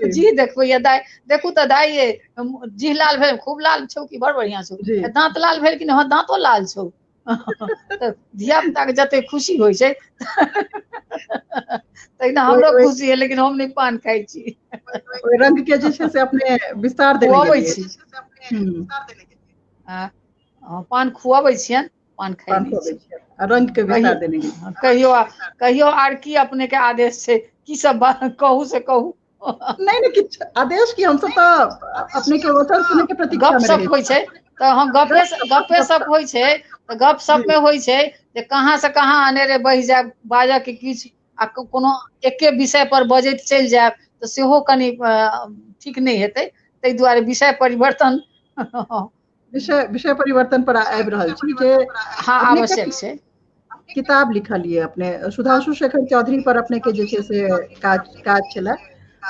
जी देखबैया, दाइ देखू तऽ दाइ ये जीह लाल भेल, खूब लाल छौ कि बड़ बढ़िया छौ, दाँत लाल भेल कि हँ दाँतो लाल छौ। तऽ धिया पुता के जते खुशी होइ छै तहिना हमरो खुशी है, लेकिन हम नहि पान खाइ छी। ओहि रंग के जे छै से अपने विस्तार देने खुआबै छी, पान खुआबै छियनि, पान खाइ छी, रंग के विस्तार देने। कहियो कहियो आर की अपने के आदेश छै, की सब कहू से कहू। नहि नहि, किछु आदेश की, हमसब तऽ अपने के वचन सुनै के प्रतीक्षा में गपशप होइ छै तऽ हम गपे गपे सप होइ छै तऽ गप सप में होइ छै जे कहाँ से कहाँ अनेरे बहि जायब, बाजऽ के किछु आ कोनो एके विषय पर बजैत चलि जायब तऽ सेहो कनि ठीक नहि हेतै, ताहि दुआरे विषय परिवर्तन विषय परिवर्तन पर आबि रहल छी जे हँ आवश्यक छै। किताब लिखलियै अपने सुधांशु शेखर चौधरी पर, अपने के जे छै से काज काज छलै,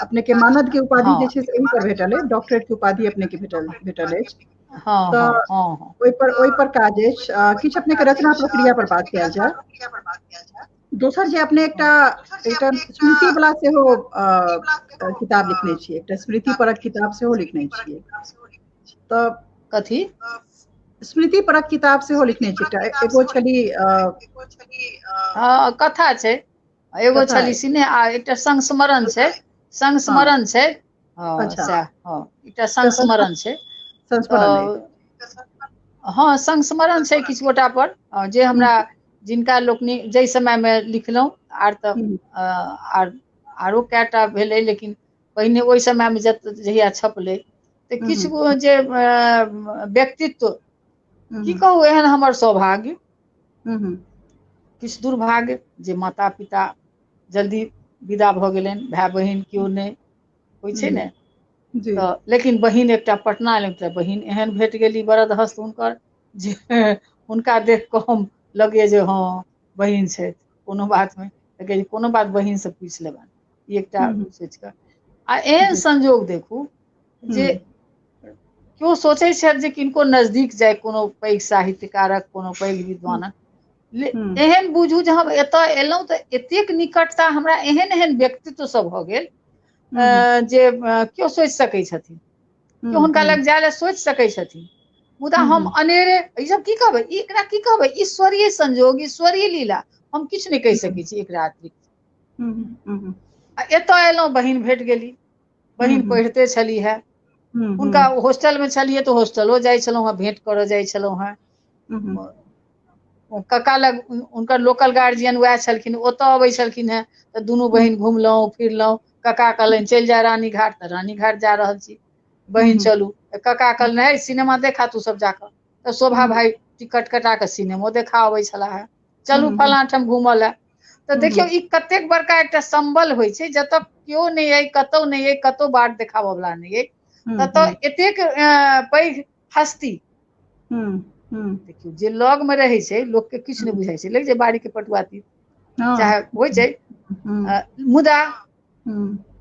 अपने के मानद के उपाधि जे छै से एहि पर भेटल अछि, डॉक्टरेट के उपाधि अपने के भेटल भेटल अछि, तऽ ओहि पर काज अछि। किछु अपने के रचना प्रक्रिया पर बात कयल जाय। दोसर जे अपने एकटा एकटा स्मृति वाला सेहो किताब लिखने छियै, एकटा स्मृति परक किताब सेहो लिखने छियै। तऽ कथी स्मृति परक किताब सेहो लिखने छी एकटा, एगो छली हँ कथा छै, एगो छली सिने आ एकटा संस्मरण छै, संस्मरण छै, हँ हँ एकटा संस्मरण छै, हँ संस्मरण छै किछु गोटा पर जे हमरा जिनका लोकनि जाहि समयमे लिखलहुँ, आर तऽ आर आरो कएटा भेलै, लेकिन पहिने ओहि समयमे जहिया छपलै तऽ किछु जे व्यक्तित्व की कहू, एहन हमर सौभाग्य किछु दुर्भाग्य जे माता पिता जल्दी विदा भऽ गेलनि, भाय बहिन केओ नहि होइ छै ने, तऽ लेकिन बहिन एकटा पटना एलनि तऽ बहिन एहन भेट गेली बरदहस्त हुनकर जे हुनका देख कऽ हम लगैए जे हँ बहिन छथि, कोनो बातमे तऽ कोनो बात बहिनसँ पूछि लेबनि, ई एकटा सोचि कऽ। आ एहन संजोग देखू जे केओ सोचै छथि जे किनको नजदीक जाय, कोनो पैघ साहित्यकारक कोनो पैघ विद्वानक, एहन बुझू जे हम एतऽ एलहुँ तऽ एतेक निकटता हमरा एहन एहन व्यक्तित्व सब भऽ गेल जे केओ सोचि सकै छथिन, केओ हुनका लग जाय लए सोचि सकै छथिन, मुदा हम अनेरे ई सब की कहबै, एकरा की कहबै, ईश्वरीय संजोग, ईश्वरीय लीला, हम किछु नहि कहि सकै छी एकरा अतिरिक्त। आ एतऽ एलहुँ बहिन भेट गेली, बहिन पढ़िते छली है, हुनका हॉस्टल में छलियै तऽ हॉस्टलो जाइ छलहुँ हेँ, भेंट करऽ जाइ छलहुँ हेँ, कका लग हुनकर लोकल गार्जियन वएह छलखिन, ओतऽ अबै छलखिन हेँ तऽ दुनू बहिन घुमलहुँ फिरलहुँ। कका कहलनि चलि जा रानी घाट, तऽ रानी घाट जा रहल छी, बहिन चलू। कका कहलनि हे सिनेमा देखा तू सब जाकऽ, तऽ शोभा भाई टिकट कटा कऽ सिनेमो देखा अबै छलाह हे, चलू फलाँ ठाम घूमऽ लए। तऽ देखियौ ई कतेक बड़का एकटा सम्बल होइ छै, जतऽ केओ नहि अइ, कतौ नहि अइ, कतौ बाट देखाबऽ वला नहि अइ, ततऽ एतेक पैघ हस्ती। देखियौ जे लग मे रहै छै लोकके किछु नहि बुझाइ छै, लेकिन जे बाड़ी के पटुआ तीत चाहे होइ छै, मुदा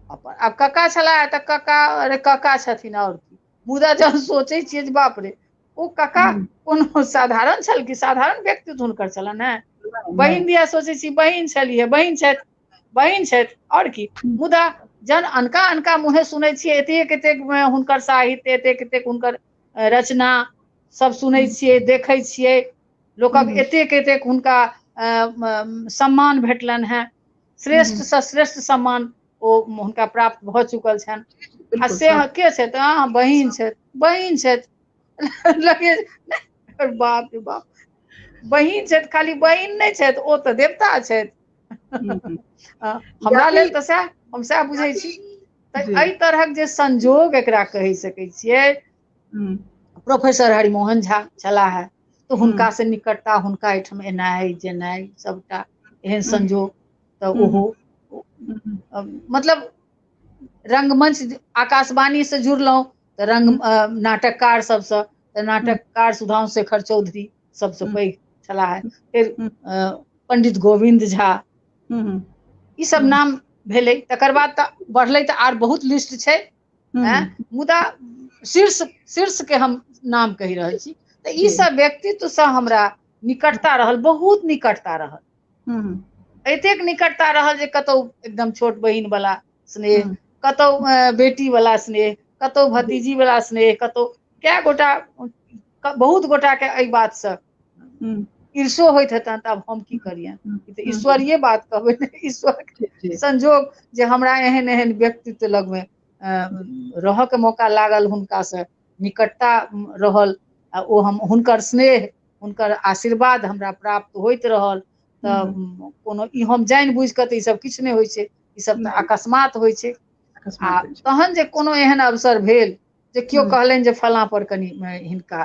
आब कक्का छलाह तऽ कक्का, अरे कक्का छथिन आओर की। मुदा जहन सोचै छियै जे बाप रे, ओ कक्का कोनो साधारण छल कि साधारण व्यक्तित्व हुनकर छलनि हेँ। बहिन दिया सोचै छी बहिन छलियै, बहिन छथि, बहिन छथि आओर की। मुदा जहन अनका अनका मुँहे सुनै छियै एतेक एतेक हुनकर साहित्य, एतेक एतेक हुनकर रचना सब सुनै छियै, देखै छियै, लोकक एतेक एतेक हुनका सम्मान भेटलनि हेँ, श्रेष्ठसँ श्रेष्ठ सम्मान ओ हुनका प्राप्त भऽ चुकल छनि। आ से के छथि? अहाँ बहिन छथि, बहिन छथि। लगे बाप रे बाप, बहिन छथि, खाली बहिन नहि छथि, ओ तऽ देवता छथि। हमरा लेल तऽ सएह, हम सएह बुझै छी। तऽ एहि तरहक जे संजोग एकरा कहि सकै छियै। प्रोफेसर हरिमोहन झा छलाह हे, तऽ हुनका से निकटता, हुनका एहिठाम एनाइ जेनाइ सबटा एहन संजोग, तऽ ओहो मतलब रंगमंच आकाशवाणी से जुड़लहुँ तऽ रंग नाटककार सबसँ, तऽ नाटककार सुधांशु शेखर चौधरी सबसँ पैघ छलाह, फेर पंडित गोविंद झा, ई सब नाम भेलै। तकर बाद तऽ बढ़लै तऽ आर बहुत लिस्ट छै, मुदा शीर्ष शीर्ष के हम नाम कहि रहल छी। तऽ ई सब व्यक्तित्वसँ हमरा निकटता रहल, बहुत निकटता रहल, एतेक निकटता रहल जे कतौ एकदम छोट बहिन वाला स्नेह, कतौ बेटी वाला स्नेह, कतौ भतीजी वाला स्नेह, कतौ कए गोटा, बहुत गोटा के एहि बातसँ ईर्षो होइत हेतनि। तऽ आब हम की करियनि, ई तऽ ईश्वरीय बात कहबै ने, ईश्वर संजोग जे हमरा एहन एहन व्यक्तित्व लगमे रहऽके मौका लागल, हुनकासँ निकटता रहल, आ ओ हम हुनकर स्नेह, हुनकर आशीर्वाद हमरा प्राप्त होइत रहल। तऽ कोनो ई हम जानि बुझि कऽ तऽ ई सब किछु नहि होइ छै, ई सब तऽ अकस्मात होइ छै। आ तहन जे कोनो एहन अवसर भेल जे केओ कहलनि जे फलाँ पर कनि हिनका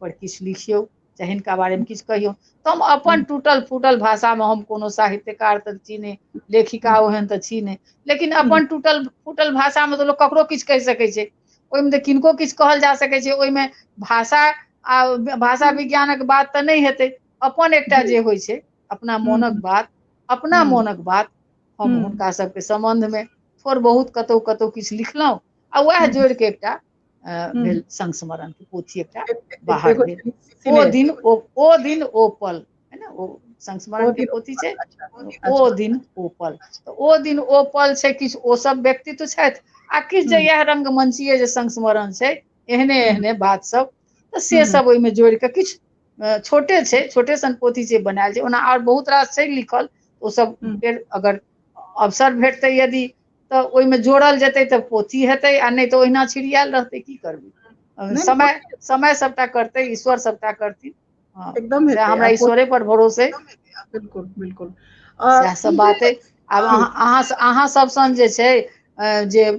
पर किछु लिखियौ, चाहे हिनका बारेमे किछु कहियौ, तऽ हम अपन टूटल फूटल भाषामे, हम कोनो साहित्यकार तऽ छी नहि, लेखिका ओहन तऽ छी नहि, लेकिन अपन टूटल फूटल भाषामे तऽ लोक ककरो किछु कहि सकै छै, ओहिमे तऽ किनको किछु कहल जा सकै छै, ओहिमे भाषा आ भाषा विज्ञानक बात तऽ नहि हेतै। अपन एकटा जे होइ छै अपना मोनक बात, अपना मोनक बात हम हुनका सबके सम्बन्धमे थोड़ बहुत कतौ कतौ किछु लिखलहुँ, आ वएह जोड़ि के एकटा भेल संस्मरण के पोथी एकटा बाहर भेल। ओ दिन ओ दिन ओ पल है ने, ओ संस्मरण के पोथी छै, ओ दिन ओ पल। तऽ ओ दिन ओ पल छै, किछु ओ सब व्यक्तित्व छथि, आ किछु जे इएह रंगमंचीय जे संस्मरण छै, एहने एहने बात सब, तऽ से सब ओहिमे जोड़ि कऽ किछु छोटे छै, छोटे सन पोथी छै बनायल छै। ओना आओर बहुत रास छै लिखल, ओ सब फेर अगर अवसर भेटतै यदि तऽ ओहिमे जोड़ल जेतै तऽ पोथी हेतै, आ नहि तऽ ओहिना छिड़ियायल रहतै, की करबै। समय समय सबटा करतै, ईश्वर सबटा करथिन, एकदम हमरा ईश्वरे पर भरोस अइ। बिल्कुल बिल्कुल, सएह सब बात अइ। आब अहाँ अहाँ सब सन जे छै जे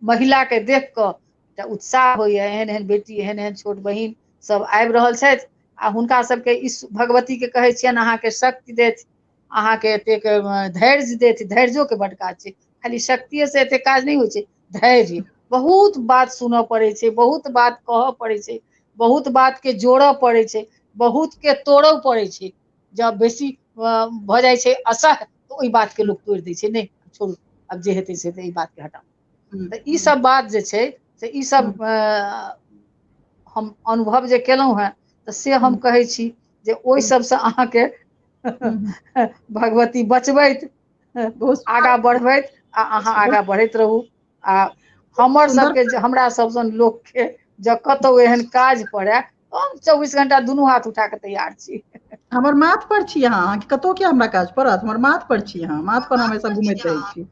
महिला के देख कऽ एकटा उत्साह होइया, एहन एहन बेटी, एहन एहन छोट बहिन सब आबि रहल छथि, आ हुनका सबके भगवती के कहै छियनि अहाँके शक्ति देथि, अहाँके एतेक धैर्य देथि। धैर्योके बड काज छै, खाली शक्तिये से एतेक काज नहि होइ छै, धैर्य, बहुत बात सुनऽ पड़ै छै, बहुत बात कहऽ पड़ै छै, बहुत बात के जोड़ऽ पड़ै छै, बहुत के तोड़ऽ पड़ै छै। जब बेसी भऽ जाइ छै असह तऽ ओहि बात के लोक तोड़ि दै छै, नहि छोड़ू आब जे हेतै से हेतै, एहि बात के हटाउ। तऽ ई सब बात जे छै से ई सब हम अनुभव जे केलहुँ हेँ, तऽ से हम कहै छी जे ओहि सबसँ अहाँके भगवती बचबैत, आगाँ बढ़बैत, आ अहाँ आगाँ बढ़ैत रहू। आ हमर सबके, हमरा सब सन लोकके जँ कतहु एहन काज पड़य, हम 24 घंटा दुनू हाथ उठा कऽ तैयार छी। हमर माथ पर छी अहाँ, कतहु किया हमरा काज पड़त, हमर माथ पर छी अहाँ, माथ पर हमेशा घुमैत रहै छी।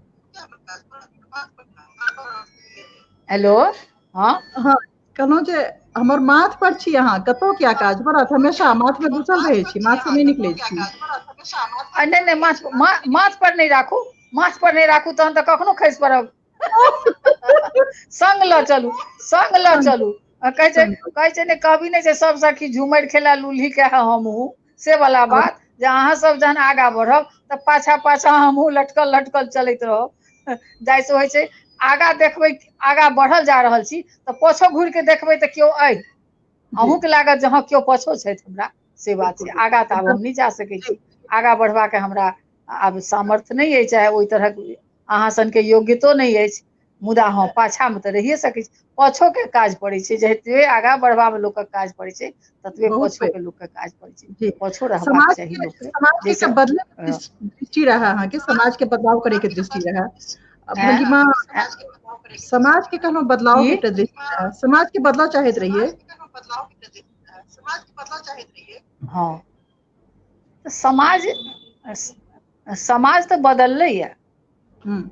हेलो, हँ हँ, कहलहुँ जे हमर माथ पर छी अहाँ, कतहु किया काज पड़त, हमेशा माथ में घुसल रहै छी, माथ से नहि निकलै छी। नहि नहि, माथ पर नहि राखू, माथ पर नहि राखू, तहन तऽ कखनो खसि पड़ब। संग लऽ चलू, संग लऽ चलू। कहै छै, कहै छै ने, कहबी नहि छै, सब सखी झुमरि खेला लूल्ही के हमहूँ, से वाला बात जे अहाँ सब जहन आगाँ बढ़ब तऽ पाछा पाछा हमहूँ लटकल लटकल चलैत रहब। जाहिसँ होइ छै आगाँ देखबै, आगाँ बढ़ल जा रहल छी तऽ पाछो घुरि के देखबै तऽ केओ अइ, अहूँके लागत जे हँ केओ पाछो छथि हमरा, से बात छै। आगाँ तऽ आब हम नहि जा सकै छी, आगाँ बढ़बाके हमरा आब सामर्थ्य नहि अछि, चाहे ओहि तरहक अहाँ सनके योग्यतो नहि अछि, मुदा हँ पाछामे तऽ रहिए सकै छी। पाछोके काज पड़ै छै, जतबे आगाँ बढ़बामे लोकक काज पड़ै छै ततबे पाछोके लोकके काज पड़ै छै, पाछो रहबाक चाही लोकके। समाजके बदले दृष्टि रहा, अहाँके समाजके बदलाव करैके दृष्टि रहा, भंगिमा समाज के कहलहुँ बदलाव के दृष्टि रहा, समाज के बदलाव चाहैत रहिए। हँ, समाज समाज तऽ बदललै या,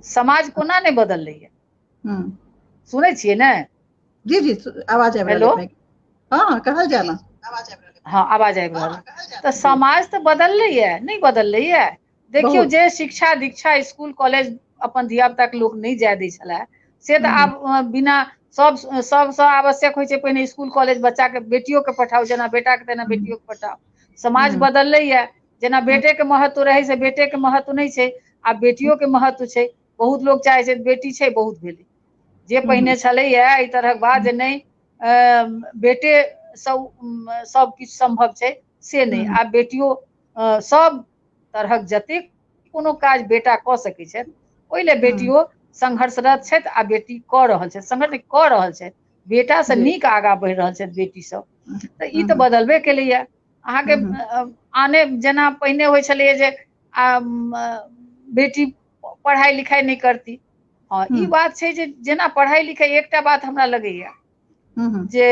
समाज कोना नहि बदललै या? सुनै छियै ने? जी जी, आवाज आबि रहल है। हाँ, कहल जाय ना। हाँ, आवाज आबि रहल। तऽ समाज तऽ बदललै या, नहि बदललै या? देखियौ, जे शिक्षा दीक्षा स्कूल कॉलेज अपन धिया पुता के लोक नहि जाय दै छलै, से तऽ आब बिना सब सबसँ आवश्यक होइ छै पहिने स्कूल कॉलेज बच्चा के, बेटियो के पठाउ, जेना बेटा के तेना बेटियो के पठाउ। समाज बदललै या, जेना बेटे के महत्व रहै से बेटे के महत्व नहि छै, आब बेटियो के महत्व छै। बहुत लोग चाहे छै बेटी छै बहुत भेलै, जे पहिने छलैया एहि तरहक बात जे नहि बेटे सब सब किछु सम्भव छै, से नहि, आब बेटियो सब तरहक जतेक कोनो काज बेटा कऽ सकै छथि ओहि लए बेटियो संघर्षरत छथि आ बेटी कऽ रहल छथि, संघर्ष कऽ रहल छथि, बेटा से नीक आगाँ बढ़ि रहल छथि बेटी सब। तऽ ई तऽ बदलबे केलैया। अहाँके आने जेना पहिने होइ छलैया जे बेटी पढ़ाइ लिखाइ नहि करती, हँ ई बात छै जे जेना पढ़ाइ लिखाइ, एकटा बात हमरा लगैया जे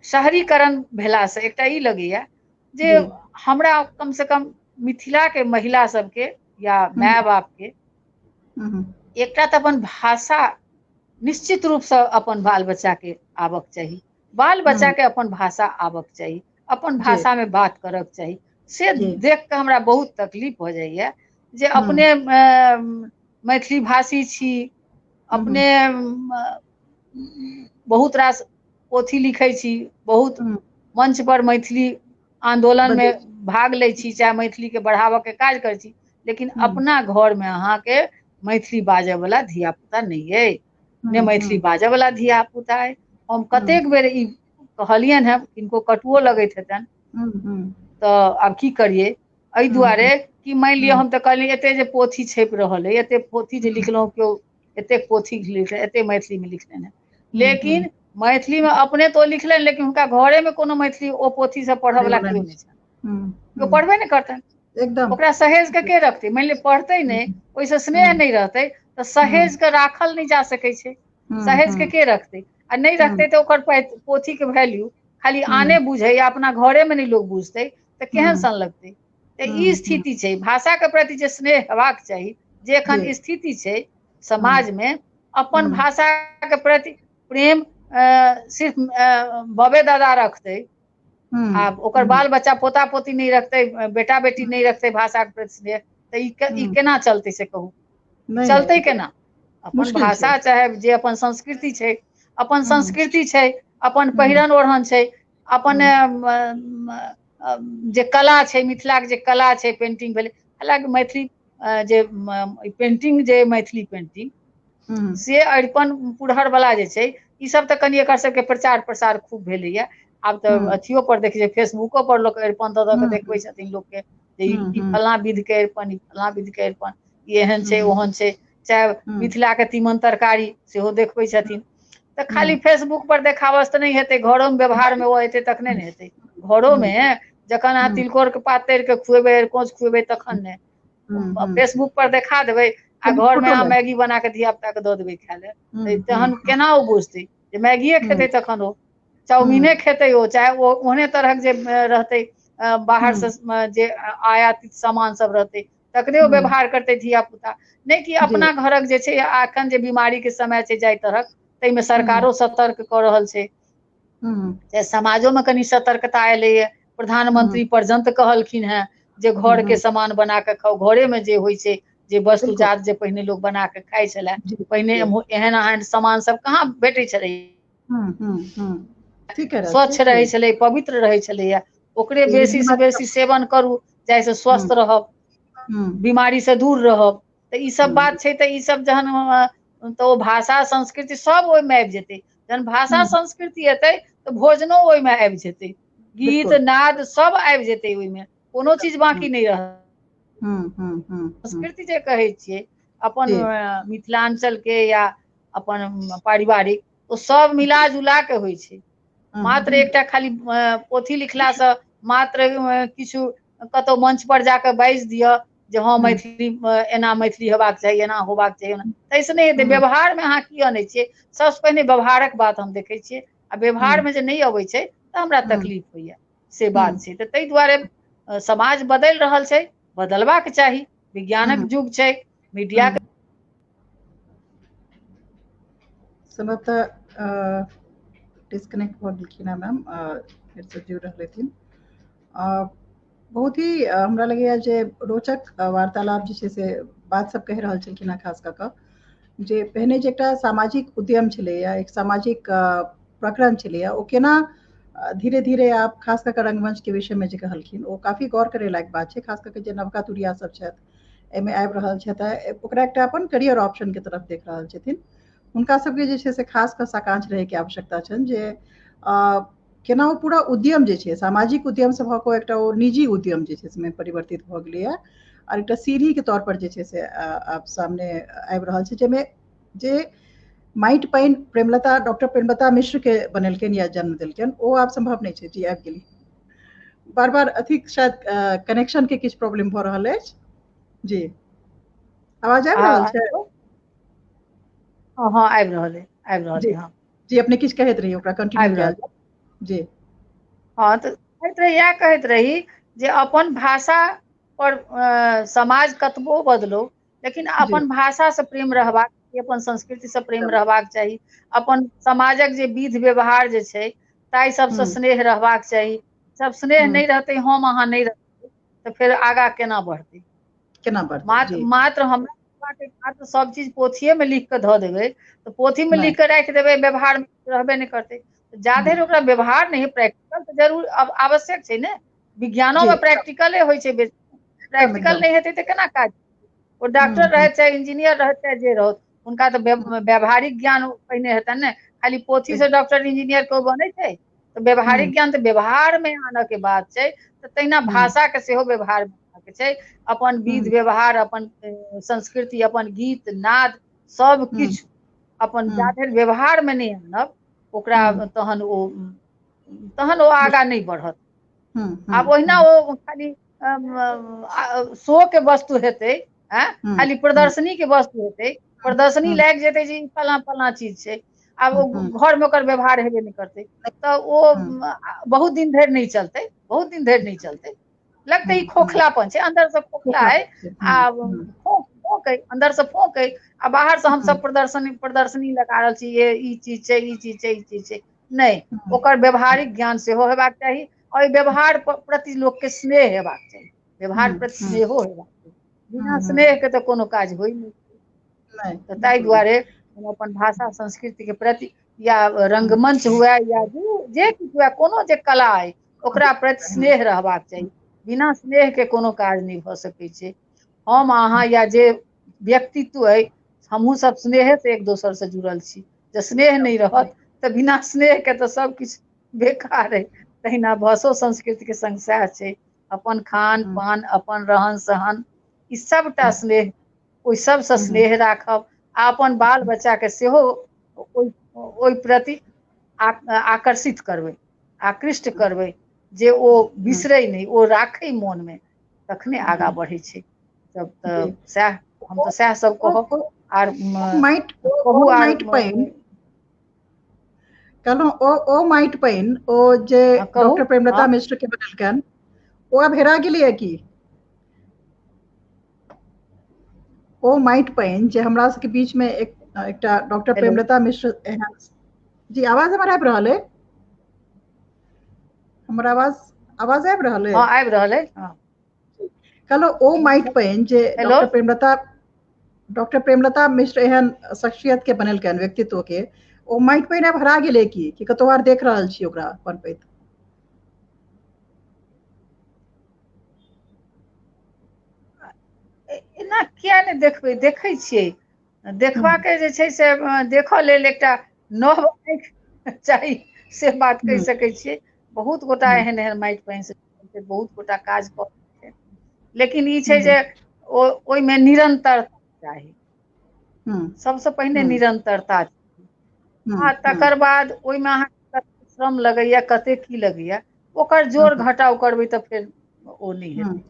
शहरीकरण भेलासँ एकटा ई लगैया जे हमरा कम से कम मिथिला के महिला सबके या माय बाप के एकटा तऽ अपन भाषा निश्चित रूपसँ अपन बाल बच्चा के आबक चाही, बाल बच्चा के अपन भाषा आबक चाही, अपन भाषा में बात करक चाही। से देख कऽ हमरा बहुत तकलीफ भऽ जाइया जे अपने मैथिली भाषी छी, अपने बहुत रास पोथी लिखै छी, बहुत मंच पर मैथिली आंदोलन में भाग लै छी, चाहे मैथिली के बढ़ाबऽ के काज करै छी, लेकिन अपना घर में अहाँके मैथिली बाजऽ वाला धिया पुता नहि अइ, ने मैथिली बाजऽ वाला धिया पुता अइ। हम कतेक बेर ई कहलियनि हेँ, किनको कटुओ लगैत हेतनि, तऽ आब की करियै? एहि दुआरे कि मानि लिअ हम तऽ कहलियै एते जे पोथी छपि रहल अइ, एते पोथी जे लिखलहुँ, केओ एतेक पोथी लिखलनि, एते मैथिलीमे लिखलनि हेँ, लेकिन मैथिलीमे अपने तऽ ओ लिखलनि, लेकिन हुनका घरेमे कोनो मैथिली ओ पोथी सब पढ़ऽ वला केओ नहि छनि, केओ पढ़बे नहि करतनि, एकदम ओकरा सहेज के के रखतै? मानि लिअ पढ़तै नहि, ओहिसँ स्नेह नहि रहतै तऽ सहेज के राखल नहि जा सकै छै, सहेज के के रखतै? आ नहि रखतै तऽ ओकर पोथी के वैल्यू खाली आने बुझै या अपना घरेमे नहि लोक बुझतै तऽ केहन सन लगतै? तऽ ई स्थिति छै। भाषा के प्रति जे स्नेह हेबाक चाही, जे एखन स्थिति छै समाज में, अपन भाषा के प्रति प्रेम सिर्फ बाबे दादा रखतै, आ ओकर बाल बच्चा पोता पोती नहि रखतै, बेटा बेटी नहि रखतै भाषा के प्रति स्नेह, तऽ ई केना चलतै से कहू? चलतै केना? अपन भाषा चाहे जे अपन संस्कृति छै, अपन संस्कृति छै, अपन पहिरन ओढ़न छै, अपन जे कला छै, मिथिलाके जे कला छै, पेंटिंग भेलै, हालाँकि मैथिली जे पेंटिंग, जे मैथिली पेंटिंग से अरिपन पुरहर वाला जे छै, ई सब तऽ कनि एकर सबके प्रचार प्रसार खूब भेलैया। आब तऽ अथियो पर देखै छै, फेसबुको पर लोक अरिपन दऽ दऽ के देखबै छथिन लोकके जे ई फलाँ विध के अरिपन, ई फलाँ विध के अरिपन, ई एहन छै ओहन छै, चाहे मिथिला के तीमन तरकारी सेहो देखबै छथिन। तऽ खाली फेसबुक पर देखाबस तऽ नहि हेतै, घरोमे व्यवहारमे ओ हेतै तखने ने हेतै। घरोमे जखन अहाँ तिलकोर के पात तोड़ि के खुएबै, अरिकोंच खुएबै, तखन ने। फेसबुक पर देखा देबै आ घरमे अहाँ मैगी बना कऽ धिया पुता के दऽ देबै खाय लए, तहन केना ओ बुझतै जे मैगिए खेतै? तखन ओ चाउमीने खेतै, ओ चाहे ओ ओहने तरहक जे रहतै, बाहरसँ जे आयातित सामान सब रहतै तकरे ओ व्यवहार करतै धिया पुता, नहि कि अपना घरक जे छै। एखन जे बीमारी के समय छै जाहि तरहक, ताहिमे सरकारो सतर्क कऽ रहल छै, चाहे समाजोमे कनि सतर्कता एलैए। प्रधानमंत्री पर्यंत कहलखिन हेँ जे घर के सामान बना कऽ खाउ, घरेमे जे होइ छै, जे वस्तु जात जे पहिने लोक बना कऽ खाइ छलै, पहिने एहन एहन सामान सब कहाँ भेटै छलै, स्वच्छ रहै छलै, पवित्र रहै छलैया, ओकरे बेसी से बेसी सेवन करू जाहिसँ स्वस्थ रहब, बीमारी से दूर रहब। तऽ ई सब बात छै। तऽ ई सब जहन तऽ ओ भाषा संस्कृति सब ओहिमे आबि जेतै। जहन भाषा संस्कृति एतै तऽ भोजनो ओहिमे आबि जेतै, गीत नाद सब आबि जेतै, ओहिमे कोनो चीज बाकी नहि रहत। संस्कृति जे कहै छियै अपन मिथिलांचल के या अपन पारिवारिक, ओ सब मिला जुला के होइ छै। मात्र एकटा खाली पोथी लिखलासँ, मात्र किछु कतहु मंच पर जाकऽ बाजि दिअ जे हँ मैथिली एना, मैथिली हेबाक चाही, एना होबाक चाही, ताहिसँ नहि हेतै। व्यवहारमे अहाँ की अनै छियै? सबसँ पहिने व्यवहारक बात हम देखै छियै, आ व्यवहारमे जे नहि अबै छै तऽ हमरा तकलीफ होइया, से बात छै। तऽ ताहि दुआरे समाज बदलि रहल छै, बदलबाक चाही। विज्ञानक युग छै, मीडियाके। सम्भवतः डिस्कनेक्ट भऽ गेलखिन हेँ मैम, फेरसँ जुड़ि रहलथिन। बहुत ही हमरा लगैया जे रोचक वार्तालाप जे छै से बात सब कहि रहल छलखिन हेँ, खास कऽ कऽ जे पहिने जे एकटा सामाजिक उद्यम छलैया, एक सामाजिक प्रकरण छलैया, ओ केना धीरे धीरे आब, खास कऽ कऽ रंगमंच के विषयमे जे कहलखिन ओ काफी गौर करे लायक बात छै। खास कऽ कऽ जे नवका तुरिया सब छथि, एहिमे आबि रहल छथि, ओकरा एकटा अपन करियर ऑप्शन के तरफ देख रहल छथिन, हुनका सबके जे छै से खास कऽ साकांक्ष रहैके आवश्यकता छनि जे केना ओ पूरा उद्यम जे छै सामाजिक उद्यम से भऽ कऽ एकटा ओ निजी उद्यम जे छै से परिवर्तित भऽ गेलैया, आओर एकटा सीढ़ीके तौर पर जे छै से आब सामने आबि रहल छै, जाहिमे जे माटि पानि प्रेमलता, डॉक्टर प्रेमलता मिश्र के बनेलकनि या जन्म देलकनि, ओ आब सम्भव नहि छै। जी, आबि गेली। बार बार अथी शायद कनेक्शन के किछु प्रॉब्लम भऽ रहल अछि। जी, आवाज आबि रहल छै? हँ, आबि रहल अइ, आबि रहल अइ। हँ जी, अपने किछु कहैत रही, ओकरा कंटिन्यू कयल। जी हँ, तऽ कहैत रही, इएह कहैत रही जे अपन भाषा पर समाज कतबो बदलो, लेकिन अपन भाषासँ प्रेम रहबाक चाही, अपन संस्कृतिसँ प्रेम रहबाक चाही, अपन समाजक जे विध व्यवहार जे छै ताहि सबसँ स्नेह रहबाक चाही। सब स्नेह नहि रहतै, हम अहाँ नहि रहतै, तऽ फेर आगाँ केना बढ़तै? केना बढ़तै? मात्र हमरा मात्र सब चीज पोथिये मे लिख कऽ धऽ देबै तऽ पोथी मे लिख कऽ राखि देबै, व्यवहार मे रहबे नहि करतै। जा धरि ओकरा व्यवहार नहि, प्रैक्टिकल तऽ जरूर आवश्यक छै ने। विज्ञानो मे प्रैक्टिकले होइ छै, प्रैक्टिकल नहि हेतै तऽ केना काज? ओ डॉक्टर रहत चाहे इंजीनियर रहत चाहे जे रहत, हुनका तऽ व्यावहारिक ज्ञान पहिने हेतनि ने। खाली पोथी से डॉक्टर इंजीनियर केओ बनै छै? तऽ व्यवहारिक ज्ञान तऽ व्यवहार मे आनऽ के बात छै। तऽ तहिना भाषा के सेहो व्यवहार मे छै। अपन विध व्यवहार, अपन संस्कृति, अपन गीत नाद, सब किछु अपन जा धरि व्यवहार मे नहि आनब ओकरा, तहन ओ आगाँ नहि बढ़त। आब ओहिना ओ खाली शो के वस्तु हेतै, खाली प्रदर्शनी के वस्तु हेतै, प्रदर्शनी लागि जेतै जे फलाँ फलाँ चीज छै, आब ओ घरमे ओकर व्यवहार हेबे नहि करतै, तऽ ओ बहुत दिन धरि नहि चलतै, बहुत दिन धरि नहि चलतै। लगतै ई खोखलापन छै, अन्दर से खोखला अइ, आ फोक अइ, अन्दर से फोक अइ, आ बाहर से हमसब प्रदर्शनी प्रदर्शनी लगा रहल छी, ये ई चीज छै, ई चीज छै, ई चीज छै। नहि, ओकर व्यवहारिक ज्ञान सेहो हेबाक चाही, और व्यवहार प्रति लोकके स्नेह हेबाक चाही, व्यवहार प्रति स्नेहो हेबाक चाही। बिना स्नेह के तऽ कोनो काज होइ नहि। तऽ ताहि दुआरे हम अपन भाषा संस्कृति के प्रति, या रंगमंच हुए या जे किछु हुए, कोनो जे कला अइ, ओकरा प्रति स्नेह रहबाक चाही। बिना स्नेह के कोनो काज नहि भऽ सकै छै। हम अहाँ या जे व्यक्तित्व अइ, हमहूँ सब स्नेहे से एक दोसर से जुड़ल छी। जे स्नेह नहि रहत तऽ बिना स्नेह के तऽ सब किछु बेकार अइ। तहिना भाषो संस्कृति के संग सएह छै। अपन खान पान, अपन रहन सहन, ई सबटा स्नेह, ओहि सबसँ स्नेह राखब, आ अपन बाल बच्चा के सेहो ओहि प्रति आकर्षित करबै, आकृष्ट करबै, जे ओ बिसरै नहि, ओ राखै मोनमे, तखने आगाँ बढ़ै छै सब। तऽ सएह हम तऽ सएह सब कहब। आर कहू, माटि पानि कहलहुँ, ओ माटि पानि ओ जे डॉक्टर प्रेमलता मिश्र के बनेलकनि, ओ आब हेरा गेलैया की? ओ माटि पानि जे हमरा सबके बीच मे एकटा डॉक्टर प्रेमलता मिश्र एहन। जी, आवाज हमर आबि रहल अइ? हमर आवाज आबि रहल अइ? हँ, आबि रहल अइ। कहलहुँ, ओ माटि पानि जे डॉक्टर प्रेमलता मिश्र एहन शख्सियत के बनेलकनि, व्यक्तित्व के, ओ माटि पानि आब हरा गेलै की? कि कतौ आर देख रहल छी ओकरा पनपैत? एना किया नहि देखबै, देखै छियै। देखबाके जे छै से देखऽ लेल एकटा नव आँखि चाही, से बात कहि सकै छियै। बहुत गोटा एहन एहन माटि पानि से बहुत गोटा काज कऽ, लेकिन ई छै जे ओहिमे निरन्तरता चाही। सबसँ पहिने निरन्तरता, आ तकर बाद ओहिमे अहाँके कतेक श्रम लगैया, कतेक की लगैया, ओकर जोड़ घटाव करबै तऽ फेर ओ नहि हेतै।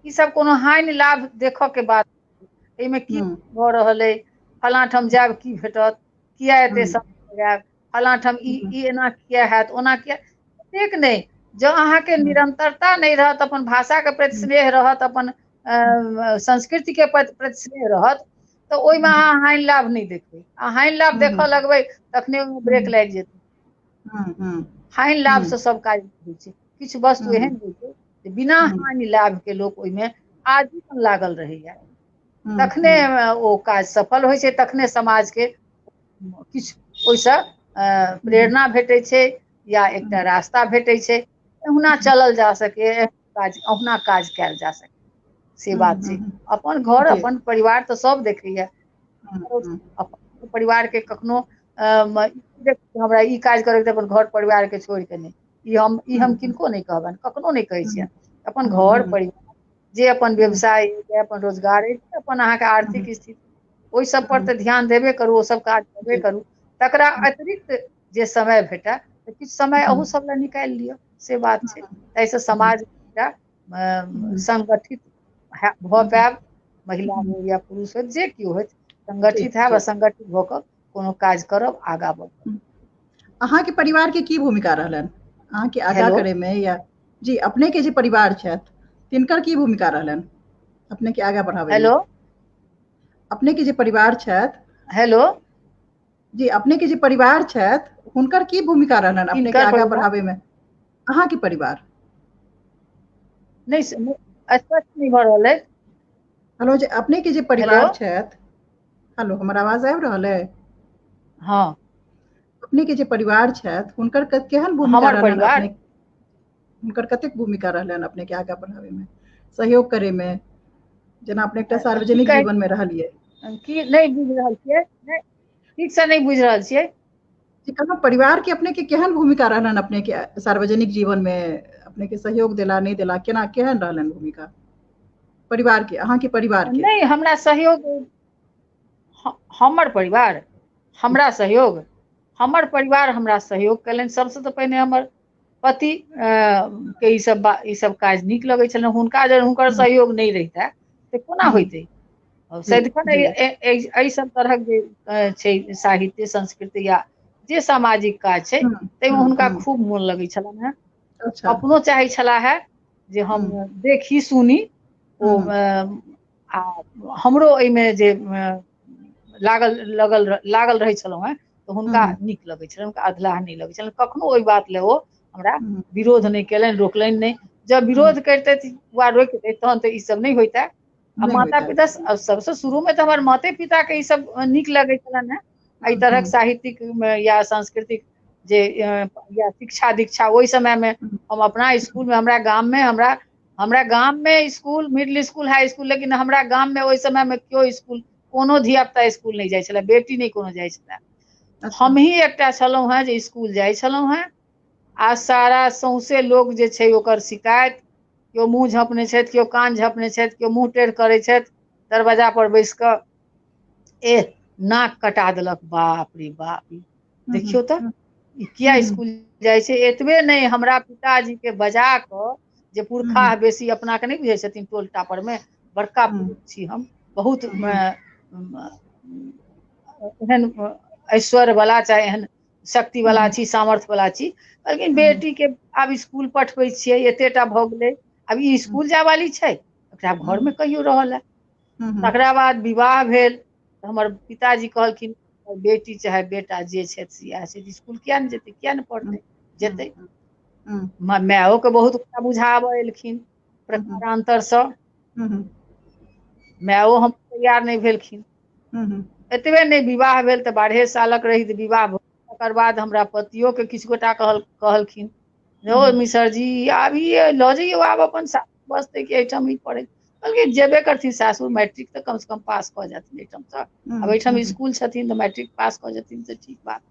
ई सब कोनो हानि लाभ देखऽ के बात, एहिमे की भऽ रहल अइ, फलाँ ठाम जायब की भेटत, किया एते समय लगायब, फलाँ ठाम ई एना किया हैत, ओना किया, एतेक नहि। जँ अहाँके निरन्तरता नहि रहत, अपन भाषाके प्रति स्नेह रहत, अपन संस्कृतिके प्रति स्नेह रहत, तऽ ओहिमे अहाँ हानि लाभ नहि देखबै। आ हानि लाभ देखऽ लगबै तखने ओहिमे ब्रेक लागि जेतै। हानि लाभसँ सब काज होइ छै। किछु वस्तु एहन होइ छै जे बिना हानि लाभके लोक ओहिमे आजीवन लागल रहैया, तखने ओ काज सफल होइ छै, तखने समाजके किछु ओहिसँ प्रेरणा भेटै छै या एकटा रास्ता भेटै छै, अहुना चलल जा सकै, काज अहुना काज कयल जा सकै, से बात छै। अपन घर अपन परिवार तऽ सब देखैया, अपन परिवार के कखनो हमरा ई काज करैके अपन घर परिवार के छोड़ि के नहि, ई हम किनको नहि कहबनि, कखनो नहि कहै छियनि। अपन घर परिवार जे अपन व्यवसाय, जे अपन रोजगार अछि, अपन अहाँके आर्थिक स्थिति, ओहि सब पर तऽ ध्यान देबे करू, ओ सब काज करबे करू। तकरा अतिरिक्त जे समय भेटय तऽ किछु समय अहू सब लए निकालि लिअ, से बात छै। ताहिसँ समाज एकटा संगठित भऽ पायब, महिला हो या पुरुष हो, जे केओ होथि, संगठित हैब आ संगठित भऽ कऽ कोनो काज करब, आगाँ बढ़ब। अहाँके परिवार के की भूमिका रहलनि अहाँके आगाँ करे में, या जी अपने के जे परिवार छथि तिनकर की भूमिका रहलनि अपने के आगाँ बढ़ाबै? हेलो, अपने के जे परिवार छथि, हेलो जी, अपने के जे परिवार छथि हुनकर की भूमिका रहलनि अपने के आगाँ बढ़ाबै में? अहाँके परिवार नहि स्पष्ट नहि भऽ रहल अछि। हेलो, जे अपने के जे परिवार छथि, हेलो, हमर आवाज आबि रहल है? हाँ। अपने के जे परिवार छथि हुनकर केहन भूमिका रहलनि? हुनकर कतेक भूमिका रहलनि अपने के आगाँ बढ़ाबै में, सहयोग करे में, जेना अपने एकटा सार्वजनिक जीवन में रहलियै? की नहि बुझि रहल छियै, ठीकसँ नहि बुझि रहल छियै। कहलहुँ परिवार के अपने के केहन भूमिका रहलनि अपने के सार्वजनिक जीवन में, अपने के सहयोग देला नहि देला, केना केहन रहलनि भूमिका परिवार के, अहाँके परिवार के? नहि, हमरा सहयोग, हमर परिवार हमरा सहयोग, हमर परिवार हमरा सहयोग कयलनि। सबसँ तऽ पहिने हमर पति के ई सब काज नीक लगै छलनि, हुनका जर हुनकर सहयोग नहि रहितै तऽ कोना होइतै। सदिखन एहि सब तरहक जे छै साहित्य संस्कृति या जे सामाजिक काज छै ताहिमे हुनका खूब मोन लगै छलनि हेँ। अपनो चाहै छलाह हे जे हम देखी सुनी ओ, आ हमरो एहिमे जे लागल लगल लागल रहै छलहुँ हेँ तऽ हुनका नीक लगै छलनि, हुनका अधलाह नहि लगै छलनि। कखनो ओहि बात लए ओ हमरा विरोध नहि केलनि, रोकलनि नहि। जब विरोध करितथि वा रोकि दैत तहन तऽ ईसभ नहि होइतै। आ माता पिता सबसँ शुरूमे तऽ हमर माते पिताके ईसभ नीक लगै छलनि हेँ, एहि तरहक साहित्यिक या सांस्कृतिक जे या शिक्षा दीक्षा। ओहि समयमे हम अपना स्कूलमे, हमरा गाममे, हमरा गाममे school, middle school, high school, लेकिन हमरा गाममे ओहि समयमे केओ स्कूल, कोनो धियापुता स्कूल नहि जाइ छलै, बेटी नहि कोनो जाइ छलै। हमही एकटा छलहुँ हेँ जे स्कूल जाइ छलहुँ हेँ। आ सारा सौंसे लोक जे छै ओकर शिकायत, केओ मुँह झँपने छथि, केओ कान झँपने छथि, केओ मुँह टेढ़ करै छथि दरवाजा पर बैस कऽ, एह नाक कटा देलक, बाप रे बाप, देखियौ तऽ ई किया स्कूल जाइ छै। एतबे नहि, हमरा पिताजीके बजा कऽ, जे पुरखा बेसी अपनाके नहि बुझै छथिन टोल टापरमे, बड़का पुरुष छी हम, बहुत एहन ऐश्वर्यवला चाहे एहन शक्तिवला छी, सामर्थ्यवला छी, लेकिन बेटीके आब स्कूल पठबै छियै, एतेटा भऽ गेलै, आब ई स्कूल जायवाली छै, एकरा घरमे कहियो रहल है। तकरा बाद विवाह भेल तऽ हमर पिताजी कहलखिन बेटी चाहे बेटा जे छथि से इएह छै, स्कूल किया नहि जेतै, किया नहि पढ़तै, जेतै। मायोके बहुत बुझाबऽ एलखिन प्रकारान्तरसँ, मायो हम तैयार नहि भेलखिन। एतबे नहि, विवाह भेल तऽ 12 सालक रही तऽ विवाह भेल। तकर बाद हमरा पतियोके किछु गोटा कहलखिन यौ मिसर जी आब ई लऽ जइयौ, आब अपन बसतै कि एहिठाम ई पढ़ै। कहलकै जेबे करथिन सासुर, मैट्रिक तऽ कमसँ कम पास कऽ जाथिन एहिठामसँ। आब एहिठाम इसकुल छथिन तऽ मैट्रिक पास कऽ जेथिन तऽ ठीक बात।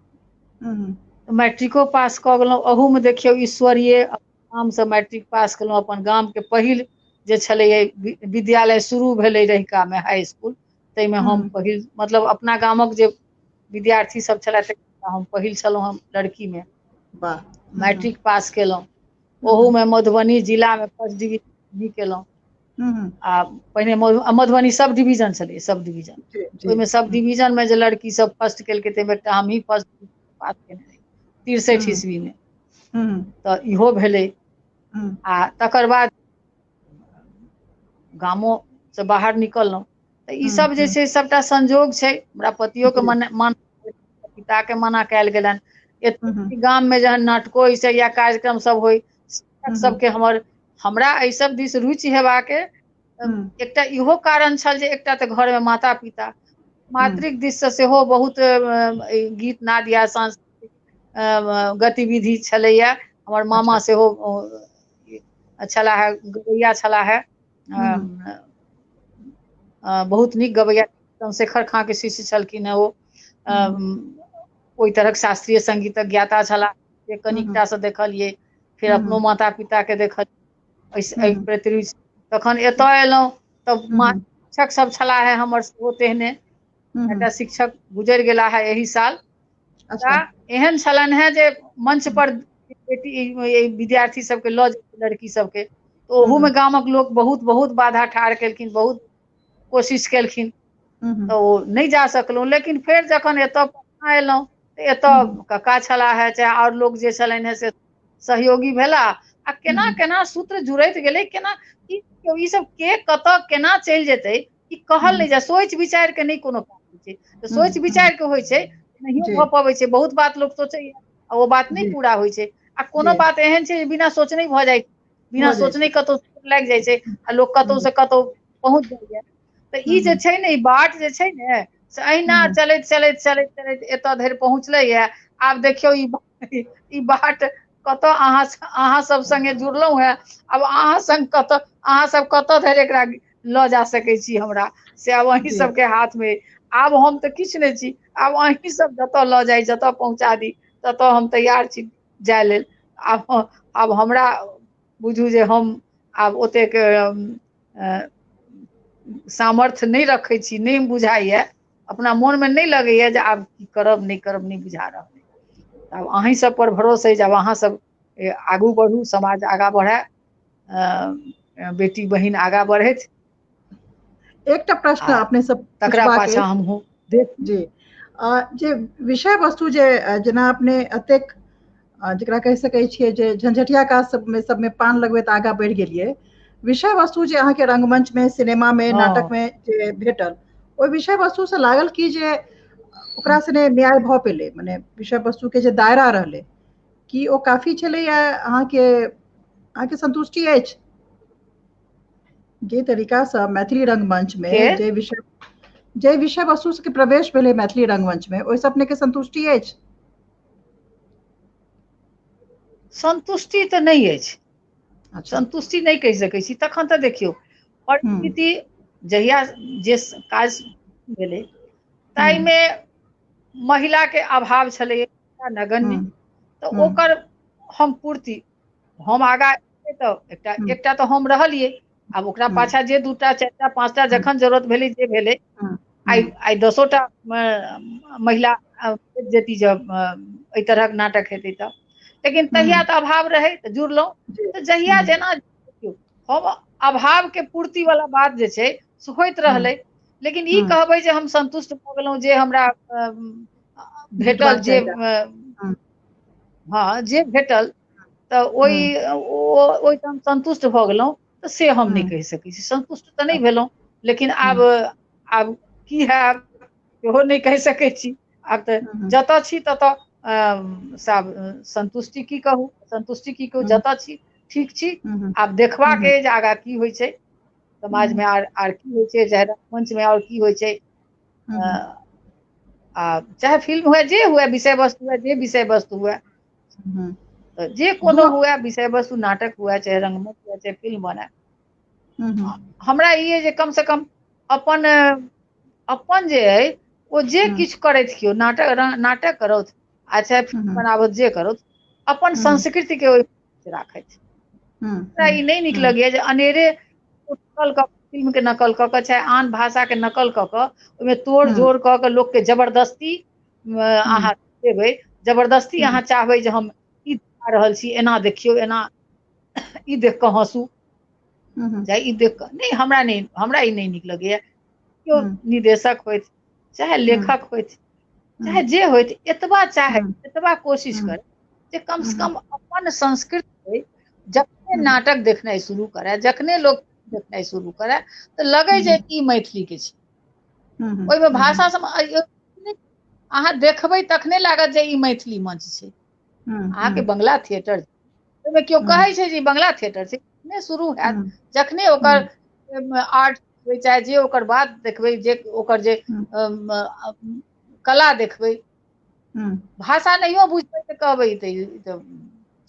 मैट्रिको पास कऽ गेलहुँ। अहूमे देखियौ ईश्वरीय गामसँ मैट्रिक पास केलहुँ। अपन गामके पहिल जे छलैए विद्यालय शुरू भेलै रहिकामे हाई इसकुल, ताहिमे हम पहिल, मतलब अपना गामक जे विद्यार्थी सब छलथि हम पहिल छलहुँ हम लड़कीमे। वाह। मैट्रिक पास केलहुँ, ओहूमे मधुबनी जिलामे फर्स्ट डिवीजन भी केलहुँ। आ पहिने मधुबनी सब डिवीजन छलै, सब डिवीजन, ओहिमे सब डिवीजनमे जे लड़की सब फर्स्ट केलकै ताहिमे एकटा हमही फर्स्ट पास केने रही 63 ईस्वीमे। तऽ इहो भेलै। आ तकर बाद गामोसँ बाहर निकललहुँ। तऽ ई सब जे छै सबटा संजोग छै। हमरा पतियोके मना, पिताके मना कयल गेलनि। गाममे जहन नाटको होइ छै या कार्यक्रम सब होइ, सबके हमरा एहि सब दिस रुचि हेबाके एकटा इहो कारण छल जे एकटा तऽ घरमे माता पिता मातृक दिससँ सेहो बहुत गीत नाद या सांस्कृतिक गतिविधि छलैया। हमर मामा सेहो छलाह है, गवैया छलाह है, बहुत नीक गवैया, चंद्रशेखर खां के शिष्य छलखिन हेँ ओ। ओहि तरहक शास्त्रीय संगीतक ज्ञाता छलाह, जे कनिकटा से देखलियै। फेर अपनो माता पिता के देखलियै एहि प्रति रुचि। तखन एतऽ एलहुँ तऽ शिक्षक सब छलाह है हमर सेहो तेहने। एकटा शिक्षक गुजरि गेला है एहि साल। एहन छलनि हेँ जे मंच पर बेटी विद्यार्थी सबके लऽ जेतै लड़की सबके, तऽ ओहूमे गामक लोक बहुत बहुत बाधा ठाढ़ केलखिन, बहुत कोशिश केलखिन, तऽ ओ नहि जा सकलहुँ। लेकिन फेर जखन एतऽ पटना एलहुँ तऽ एतऽ कक्का छलाह है, चाहे आओर लोक जे छलनि हेँ से सहयोगी भेला। आ केना केना सूत्र जुड़ैत गेलै, केना ई सब के कतऽ केना चलि जेतै ई कहल नहि जाय। सोचि विचारि के नहि कोनो काज होइ छै, तऽ सोचि विचारि के होइ छै नहियो भऽ पबै छै। बहुत बात लोक सोचैया आ ओ बात नहि पूरा होइ छै। आ कोनो बात एहन छै जे बिना सोचने भऽ जाइ, बिना सोचने कतहु लागि जाइ छै आ लोक कतहु से कतहु पहुँच जाइया। तऽ ई जे छै ने, ई बाट जे छै ने से अहिना चलैत चलैत चलैत चलैत एतऽ धरि पहुँचलैया। आब देखियौ ई बाट कतऽ अहाँ सब संगे जुड़लहुँ हेँ, आब अहाँ संग कतऽ, अहाँ सब कतऽ धरि एकरा लऽ जा सकै छी हमरा, से आब अहीं सबके हाथमे। आब हम तऽ किछु नहि छी, आब अहीं सब जतऽ लऽ जाइ, जतऽ पहुँचा दी ततऽ हम तैयार छी जाय लेल। आब हमरा बुझू जे हम आब ओतेक सामर्थ्य नहि रखै छी, नहि बुझाइया, अपना मोनमे नहि लगैया जे आब की करब नहि करब, नहि बुझा रहल। आब अहीं सब पर भरोस अछि, आब अहाँ सब आगू बढ़ू, समाज आगाँ बढ़ए, बेटी बहिन आगाँ बढ़थि। एकटा प्रश्न अपने सब तकरा पाछा हमहूँ जी जे विषय वस्तु जे जेना अपने एतेक जकरा कहि सकै छियै जे झंझटिया काज सबमे पान लगबैत आगाँ बढ़ि गेलियै, विषय वस्तु जे अहाँके रंगमंच में, सिनेमा में, नाटक में जे भेटल, ओहि विषय वस्तु से लागल कि जे ओकरा सने न्याय भऽ पेलै? मने विषय वस्तु के जे दायरा रहलै कि ओ काफी छलै या अहाँके संतुष्टि अछि जे तरीका से मैथिली रंगमंच में जे विषय वस्तु के प्रवेश भेलै मैथिली रंगमंच में, ओहिसँ अपने के संतुष्टि अछि? संतुष्टि तऽ नहि अछि, संतुष्टि नहि कहि सकै छी। तखन तऽ देखियौ परिस्थिति जहिया जे काज भेलै ताहिमे महिला के अभाव छलै नगण्य, तऽ ओकर हम पूर्ति हम आगाँ तऽ एकटा एकटा तऽ हम रहलियै। आब ओकरा पाछा जे 2टा 4टा 5टा जखन जरूरत भेलै जे भेलै, आइ आइ 10टा महिला जेती जब एहि तरहक नाटक हेतै तऽ। लेकिन तहिया तऽ अभाव रहै तऽ जुड़लहुँ। तऽ जहिया जेना हम अभाव के पूर्ति वाला बात जे छै से होइत रहलै। लेकिन ई कहबै जे हम संतुष्ट भऽ गेलहुँ जे हमरा भेटल, जे हँ जे भेटल तऽ ओहि हम संतुष्ट भऽ गेलहुँ, तऽ से हम नहि कहि सकै छी। संतुष्ट तऽ नहि भेलहुँ, लेकिन आब आब की हैब सेहो नहि कहि सकै छी। आब तऽ जतऽ छी ततऽ संतुष्टि की कहू, संतुष्टि की कहू, जतऽ छी ठीक छी। आब देखबाक अछि जे आगाँ की होइ छै समाजमे, आर की होइ छै, चाहे रंगमंचमे आओर की होइ छै, आ चाहे फिल्म हुए, जे हुए विषय वस्तु हुए, जे विषय वस्तु हुए, जे कोनो हुए विषय वस्तु, नाटक हुए चाहे रंगमंच हुए चाहे फिल्म बने। हमरा ई अइ जे कमसँ कम अपन अपन जे अइ ओ जे किछु करथि, केओ नाटक नाटक करथि आ चाहे फिल्म बनाबथि, जे करथि, अपन संस्कृतिके ओहि राखथि। हमरा ई नहि नीक लगैया जे अनेरे नकल कऽ फिल्मके नकल कऽ कऽ चाहे आन भाषाके नकल कऽ कऽ ओहिमे तोड़ जोड़ कऽ कऽ लोकके जबरदस्ती अहाँ देबै, जबरदस्ती अहाँ चाहबै जे हम ई देखा रहल छी, एना देखियौ, एना ई देख कऽ हँसू, चाहे ई देख कऽ नहि, हमरा नहि, हमरा ई नहि नीक लगैया। केओ निदेशक होथि चाहे लेखक होथि चाहे जे होथि, एतबा चाहे एतबा कोशिश करे जे कम से कम अपन संस्कृति जखने नाटक देखनाइ शुरू करे, जखने लोक देखनाइ शुरू करे, तऽ लगै जे ई मैथिली के छै। ओहिमे भाषा सब अहाँ देखबै तखने लागत जे ई मैथिली मंच छै। अहाँके बंगला थिएटर ओहिमे केओ कहै छै जे बंगला थिएटर छै, जखने शुरू हैत, जखने ओकर आर्ट चाहे जे ओकर बात देखबै, जे ओकर जे कला देखबै, भाषा नहियो बुझबै तऽ कहबै तऽ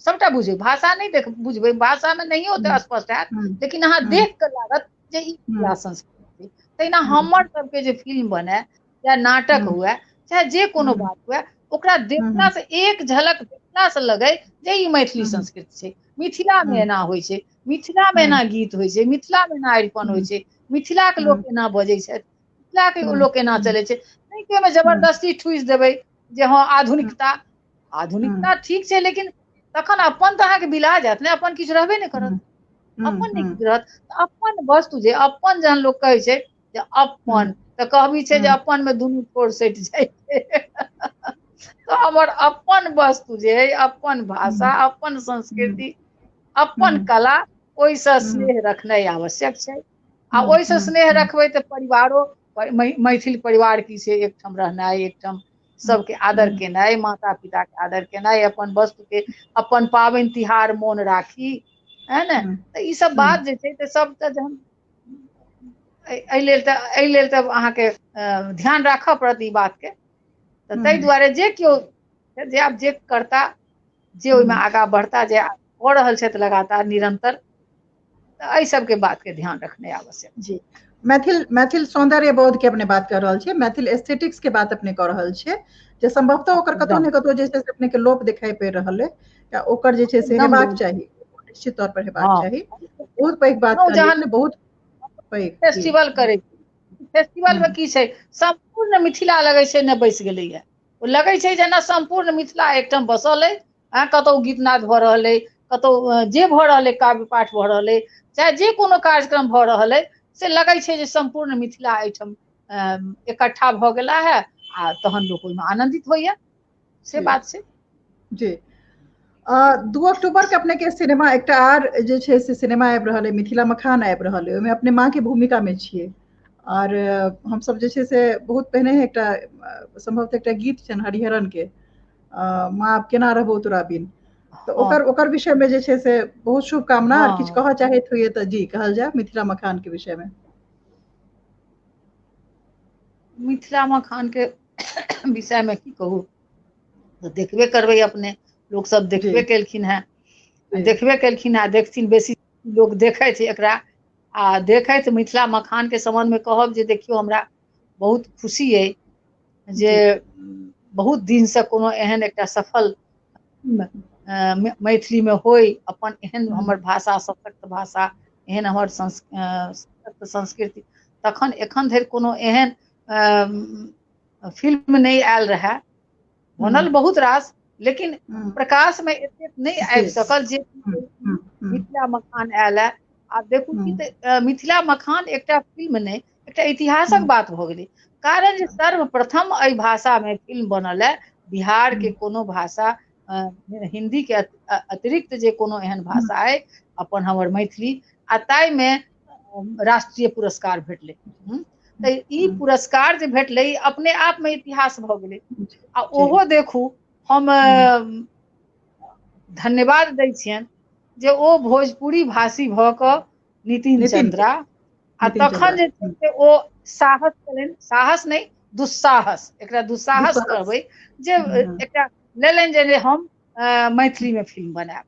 सबटा बुझबै, भाषा नहि देख बुझबै, भाषामे नहियो ओते स्पष्ट हैत, लेकिन अहाँ देख कऽ लागत जे ई मिथिला संस्कृति। तहिना हमर सबके जे फिल्म बने चाहे नाटक हुए चाहे जे कोनो बात हुए, ओकरा देखला से एक झलक देखला से लगे जे ई मैथिली संस्कृति छै, मिथिला मे एना होइ छै, मिथिला मे एना गीत होइ छै, मिथिला मे एना अरिपन होइ छै, मिथिला के लोक एना बजै छथि, मिथिला के लोक एना चलै छै। नहि कि ओहिमे जबरदस्ती ठूसि देबै जे हँ आधुनिकता, आधुनिकता ठीक छै, लेकिन तखन अपन तऽ अहाँके बिला जायत ने, अपन किछु रहबे नहि करत, अपन नहि किछु रहत। अपन वस्तु जे अपन, जहन लोक कहै छै जे अपन, तऽ कहबी छै जे अपन मे दुनू ठोर सटि जाइ छै। तऽ हमर अपन वस्तु जे अइ, अपन भाषा, अपन संस्कृति, अपन कला, ओहिसँ स्नेह रखनाइ आवश्यक छै। आ ओहिसँ स्नेह रखबै तऽ परिवारो, मैथिल परिवार की छै, एकठाम रहनाइ, एकठाम सबके आदर केनाइ, माता पिता के आदर केनाइ, अपन वस्तु के, अपन पाबनि तिहार मोन राखी, है ने? तऽ ई सब बात जे छै तऽ सब तऽ जहन एहि लेल तऽ, एहि लेल तऽ अहाँके ध्यान राखऽ पड़त ई बातके। तऽ ताहि दुआरे जे केओ जे आब जे करता, जे ओहिमे आगाँ बढ़ता, जे कऽ रहल छथि लगातार निरंतर, तऽ एहि सबके बातके ध्यान रखनाइ आवश्यक। जी, मैथिल मैथिल सौंदर्य बोध के अपने बात कर रहल छियै, मैथिल एस्थेटिक्स के बात अपने कऽ रहल छियै, जे संभवतः ओकर कतौ ने कतौ जे छै से अपने के लोप दिखाई पड़ि रहल अइ, या ओकर जे छै से हेबाक चाही, निश्चित तौर पर हेबाक चाही। बहुत पैघ बात कहलियै, बहुत पैघ। फेस्टिवल करै, फेस्टिवल मे की छै, सम्पूर्ण मिथिला लगै छै ने बसि गेलैया, ओ लगै छै जेना सम्पूर्ण मिथिला एकठाम बसल अइ। कतौ गीतनाद भऽ रहल अइ, कतौ जे भऽ रहल अइ, काव्य पाठ भऽ रहल अइ, चाहे जे कोनो कार्यक्रम भऽ रहल अइ, से लगै छै जे सम्पूर्ण मिथिला एहिठाम इकट्ठा भऽ गेला है, आ तहन लोक ओहिमे आनन्दित होइया, से बात छै। जी, 2 अक्टूबर के अपने के सिनेमा एकटा आर जे छै से सिनेमा आबि रहल अइ, मिथिला मखान आबि रहल अइ, ओहिमे अपने माँ के भूमिका मे छियै। और हमसब जे छै से बहुत पहिने एकटा संभवतः एकटा गीत छनि हरिहरन के, माँ आब केना रहबो तोरा बिन, तऽ ओकर ओकर विषय में जे छै से बहुत शुभकामना। आर किछु कहऽ चाहैत होइए तऽ जी कहल जाय मिथिला मखान के विषय में। मिथिला मखान के विषय में की कहू, तऽ देखबे करबै अपने, लोक सब देखबे केलखिन हेँ, देखबे केलखिन हेँ, देखथिन बेसी लोक देखै छै एकरा। आ देखैत मिथिला मखान के सम्बन्ध में कहब जे देखियौ हमरा बहुत खुशी अइ जे बहुत दिनसँ कोनो एहन एकटा सफल मैथिली में होइ, अपन एहन हमर भाषा, सशक्त भाषा, एहन हमर सशक्त संस्कृति, तखन एखन धरि कोनो एहन फिल्म नहि आयल रहए। बनल बहुत रास, लेकिन प्रकाश में एतेक नहि आबि सकल जे मिथिला मखान आयल है। आब देखू की तऽ मिथिला मखान एकटा फिल्म नहि, एकटा इतिहासक बात भऽ गेलै। कारण जे सर्वप्रथम एहि भाषा में फिल्म बनल है, बिहार के कोनो भाषा, हिंदी के अतिरिक्त जे कोनो एहन भाषा अइ अपन हमर मैथिली, आ ताहिमे राष्ट्रीय पुरस्कार भेटलै। तऽ ई पुरस्कार जे भेटलै अपने आप में इतिहास भऽ गेलै। आ ओहो देखू, हम धन्यवाद दै छियनि जे ओ भोजपुरी भाषी भऽ कऽ नितिन चंद्रा, आ तखन जे छै से ओ साहस केलनि, साहस नहि दुस्साहस, एकरा दुस्साहस कहबै, जे एकटा लेलनि जे हम मैथिली में फिल्म बनायब।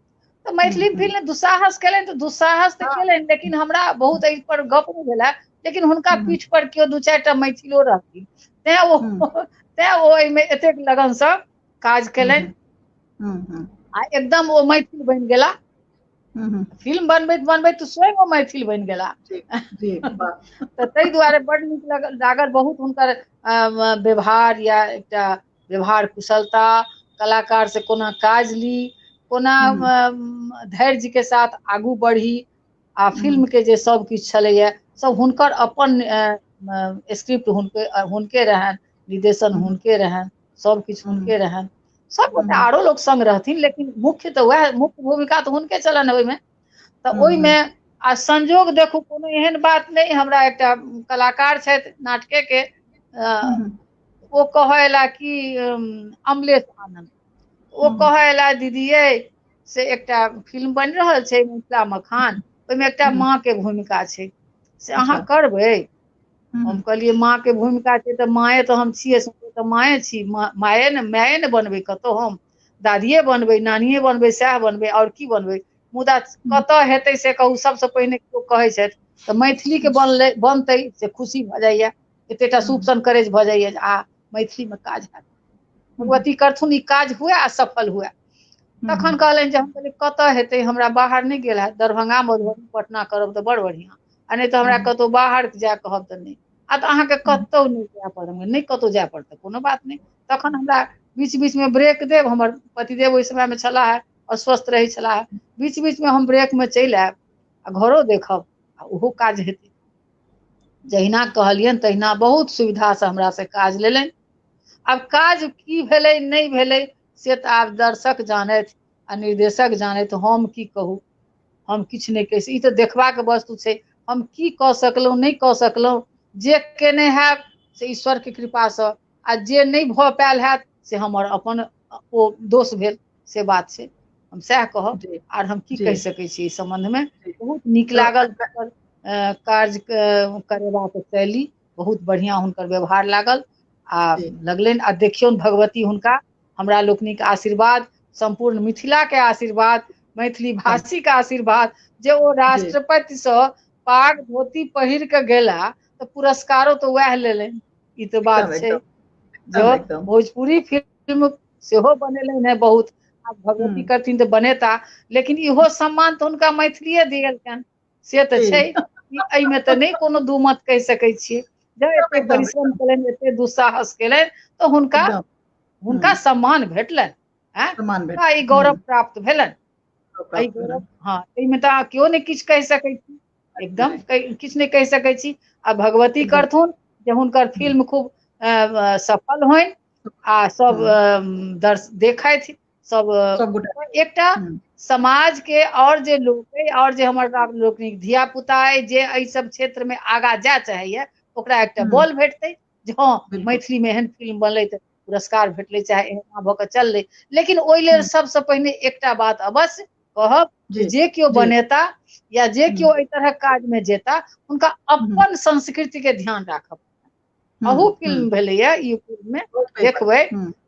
तऽ मैथिली फिल्म दुस्साहस केलनि तऽ दुस्साहस तऽ केलनि, लेकिन हमरा बहुत एहि पर गप नहि भेला, लेकिन हुनका पीठ पर केओ 2-4 टा मैथिलो रहथिन, तें ओ एहिमे एतेक लगनसँ काज केलनि आ एकदम ओ मैथिल बनि गेला। फिल्म बनबैत बनबैत स्वयं ओ मैथिल बनि गेला। तऽ ताहि दुआरे बड नीक लागल बहुत हुनकर व्यवहार या एकटा व्यवहार कुशलता, कलाकार से कोना काज ली, कोना धैर्य के साथ आगू बढ़ी, आ फिल्म के जे सब किछु छलैया सब हुनकर अपन स्क्रिप्ट हुनके हुनके रहनि, निर्देशन हुनके रहनि, सब किछु हुनके रहनि। सब गोटा आरो लोक संग रहथिन, लेकिन मुख्य तऽ वएह, मुख्य भूमिका तऽ हुनके छलनि ओहिमे। तऽ ओहिमे आ संजोग देखू, कोनो एहन बात नहि, हमरा एकटा कलाकार छथि नाटके के, ओ कहऽ एला कि अमलेश आनन्द, ओ कहऽ एला दीदी यै से एकटा फिल्म बनि रहल छै मिथिला मखान, ओहिमे एकटा माँ के भूमिका छै, से अहाँ करबै? हम कहलियै माँ के भूमिका छै तऽ माए तऽ हम छियै, तऽ माए छी, माए ने, माए ने बनबै, कतहु हम दादिये बनबै, नानिये बनबै, सएह बनबै, आओर की बनबै। मुदा कतऽ हेतै से कहू? सबसँ पहिने केओ कहै छथि तऽ मैथिलीके बनलै बनतै से खुशी भऽ जाइया, एतेटा सूप सन करेज भऽ जाइया, आ मैथिलीमे काज हैत, भगवती करथुन ई काज हुए आ सफल हुए। तखन कहलनि जे, हम कहलियै कतऽ हेतै? हमरा बाहर नहि गेल हैत, दरभंगा, मधुबनी, पटना करब तऽ बड़ बढ़िआँ, आ नहि तऽ हमरा कतहु बाहर जाय कहब तऽ नहि। आ तऽ अहाँके कतहु नहि जाय पड़त, नहि कतहु जाय पड़तै, कोनो बात नहि, तखन हमरा बीच बीचमे ब्रेक देब। हमर पतिदेव ओहि समयमे छलाह, अस्वस्थ रहै छलाह, बीच बीचमे हम ब्रेकमे चलि आयब आ घरो देखब आ ओहो काज हेतै। जहिना कहलियनि तहिना बहुत सुविधासँ हमरा से काज लेलनि। आब काज की भेलै नहि भेलै से तऽ आब दर्शक जानथि आ निर्देशक जानथि, हम की कहू, हम किछु नहि कहि, ई तऽ देखबाक वस्तु छै। हम की कऽ सकलहुँ, नहि कऽ सकलहुँ, जे केने हैब से ईश्वरके कृपासँ, आ जे नहि भऽ पायल हैत से हमर अपन ओ दोष भेल, से बात छै। हम सएह कहब, आर हम की कहि सकै छी एहि सम्बन्धमे। बहुत नीक लागल कार्य करेबाक शैली, बहुत बढ़िआँ हुनकर व्यवहार लागल आ लगलनि। आ देखियौन भगवती हुनका, हमरा लोकनिक आशीर्वाद, सम्पूर्ण मिथिलाके आशीर्वाद, मैथिली भाषीके आशीर्वाद, जे ओ राष्ट्रपतिसँ पाग धोती पहिर कऽ गेला तऽ पुरस्कारो तऽ वएह लेलनि। ई तऽ बात छै जो भोजपुरी फिल्म सेहो बनेलनि हेँ बहुत, आब भगवती करथिन तऽ बनेता, लेकिन इहो सम्मान तऽ हुनका मैथिलीए दिएलकनि, से तऽ छै, एहिमे तऽ नहि कोनो दू मत कहि सकै छियै। जब एते परिश्रम केलनि, एते दुस्साहस केलनि तऽ हुनका हुनका सम्मान भेटलनि, हुनका ई गौरव प्राप्त भेलनि, एहि गौरव, हँ, एहिमे तऽ केओ नहि किछु कहि सकै छी, एकदम किछु नहि कहि सकै छी। आ भगवती करथुन जे हुनकर फिल्म खूब सफल होइन आ सब दर्श देखथि सब, एकटा समाज के और जे लोक अइ और जे हमर लोकनिक धिया पुता अइ जे एहि सब क्षेत्र मे आगा जाय चाहैया, ओकरा एकटा बल भेटतै जे हँ मैथिली मे एहन फिल्म बनलै तऽ पुरस्कार भेटलै, चाहे एना भऽ कऽ चललै। लेकिन ओहि लेल सबसँ पहिने एकटा बात अवश्य कहब, जे केओ बनेता या जे केओ एहि तरहक काज मे जेता, हुनका अपन संस्कृति के ध्यान राखब। अहू फिल्म भेलैया यूट्यूब मे देखबै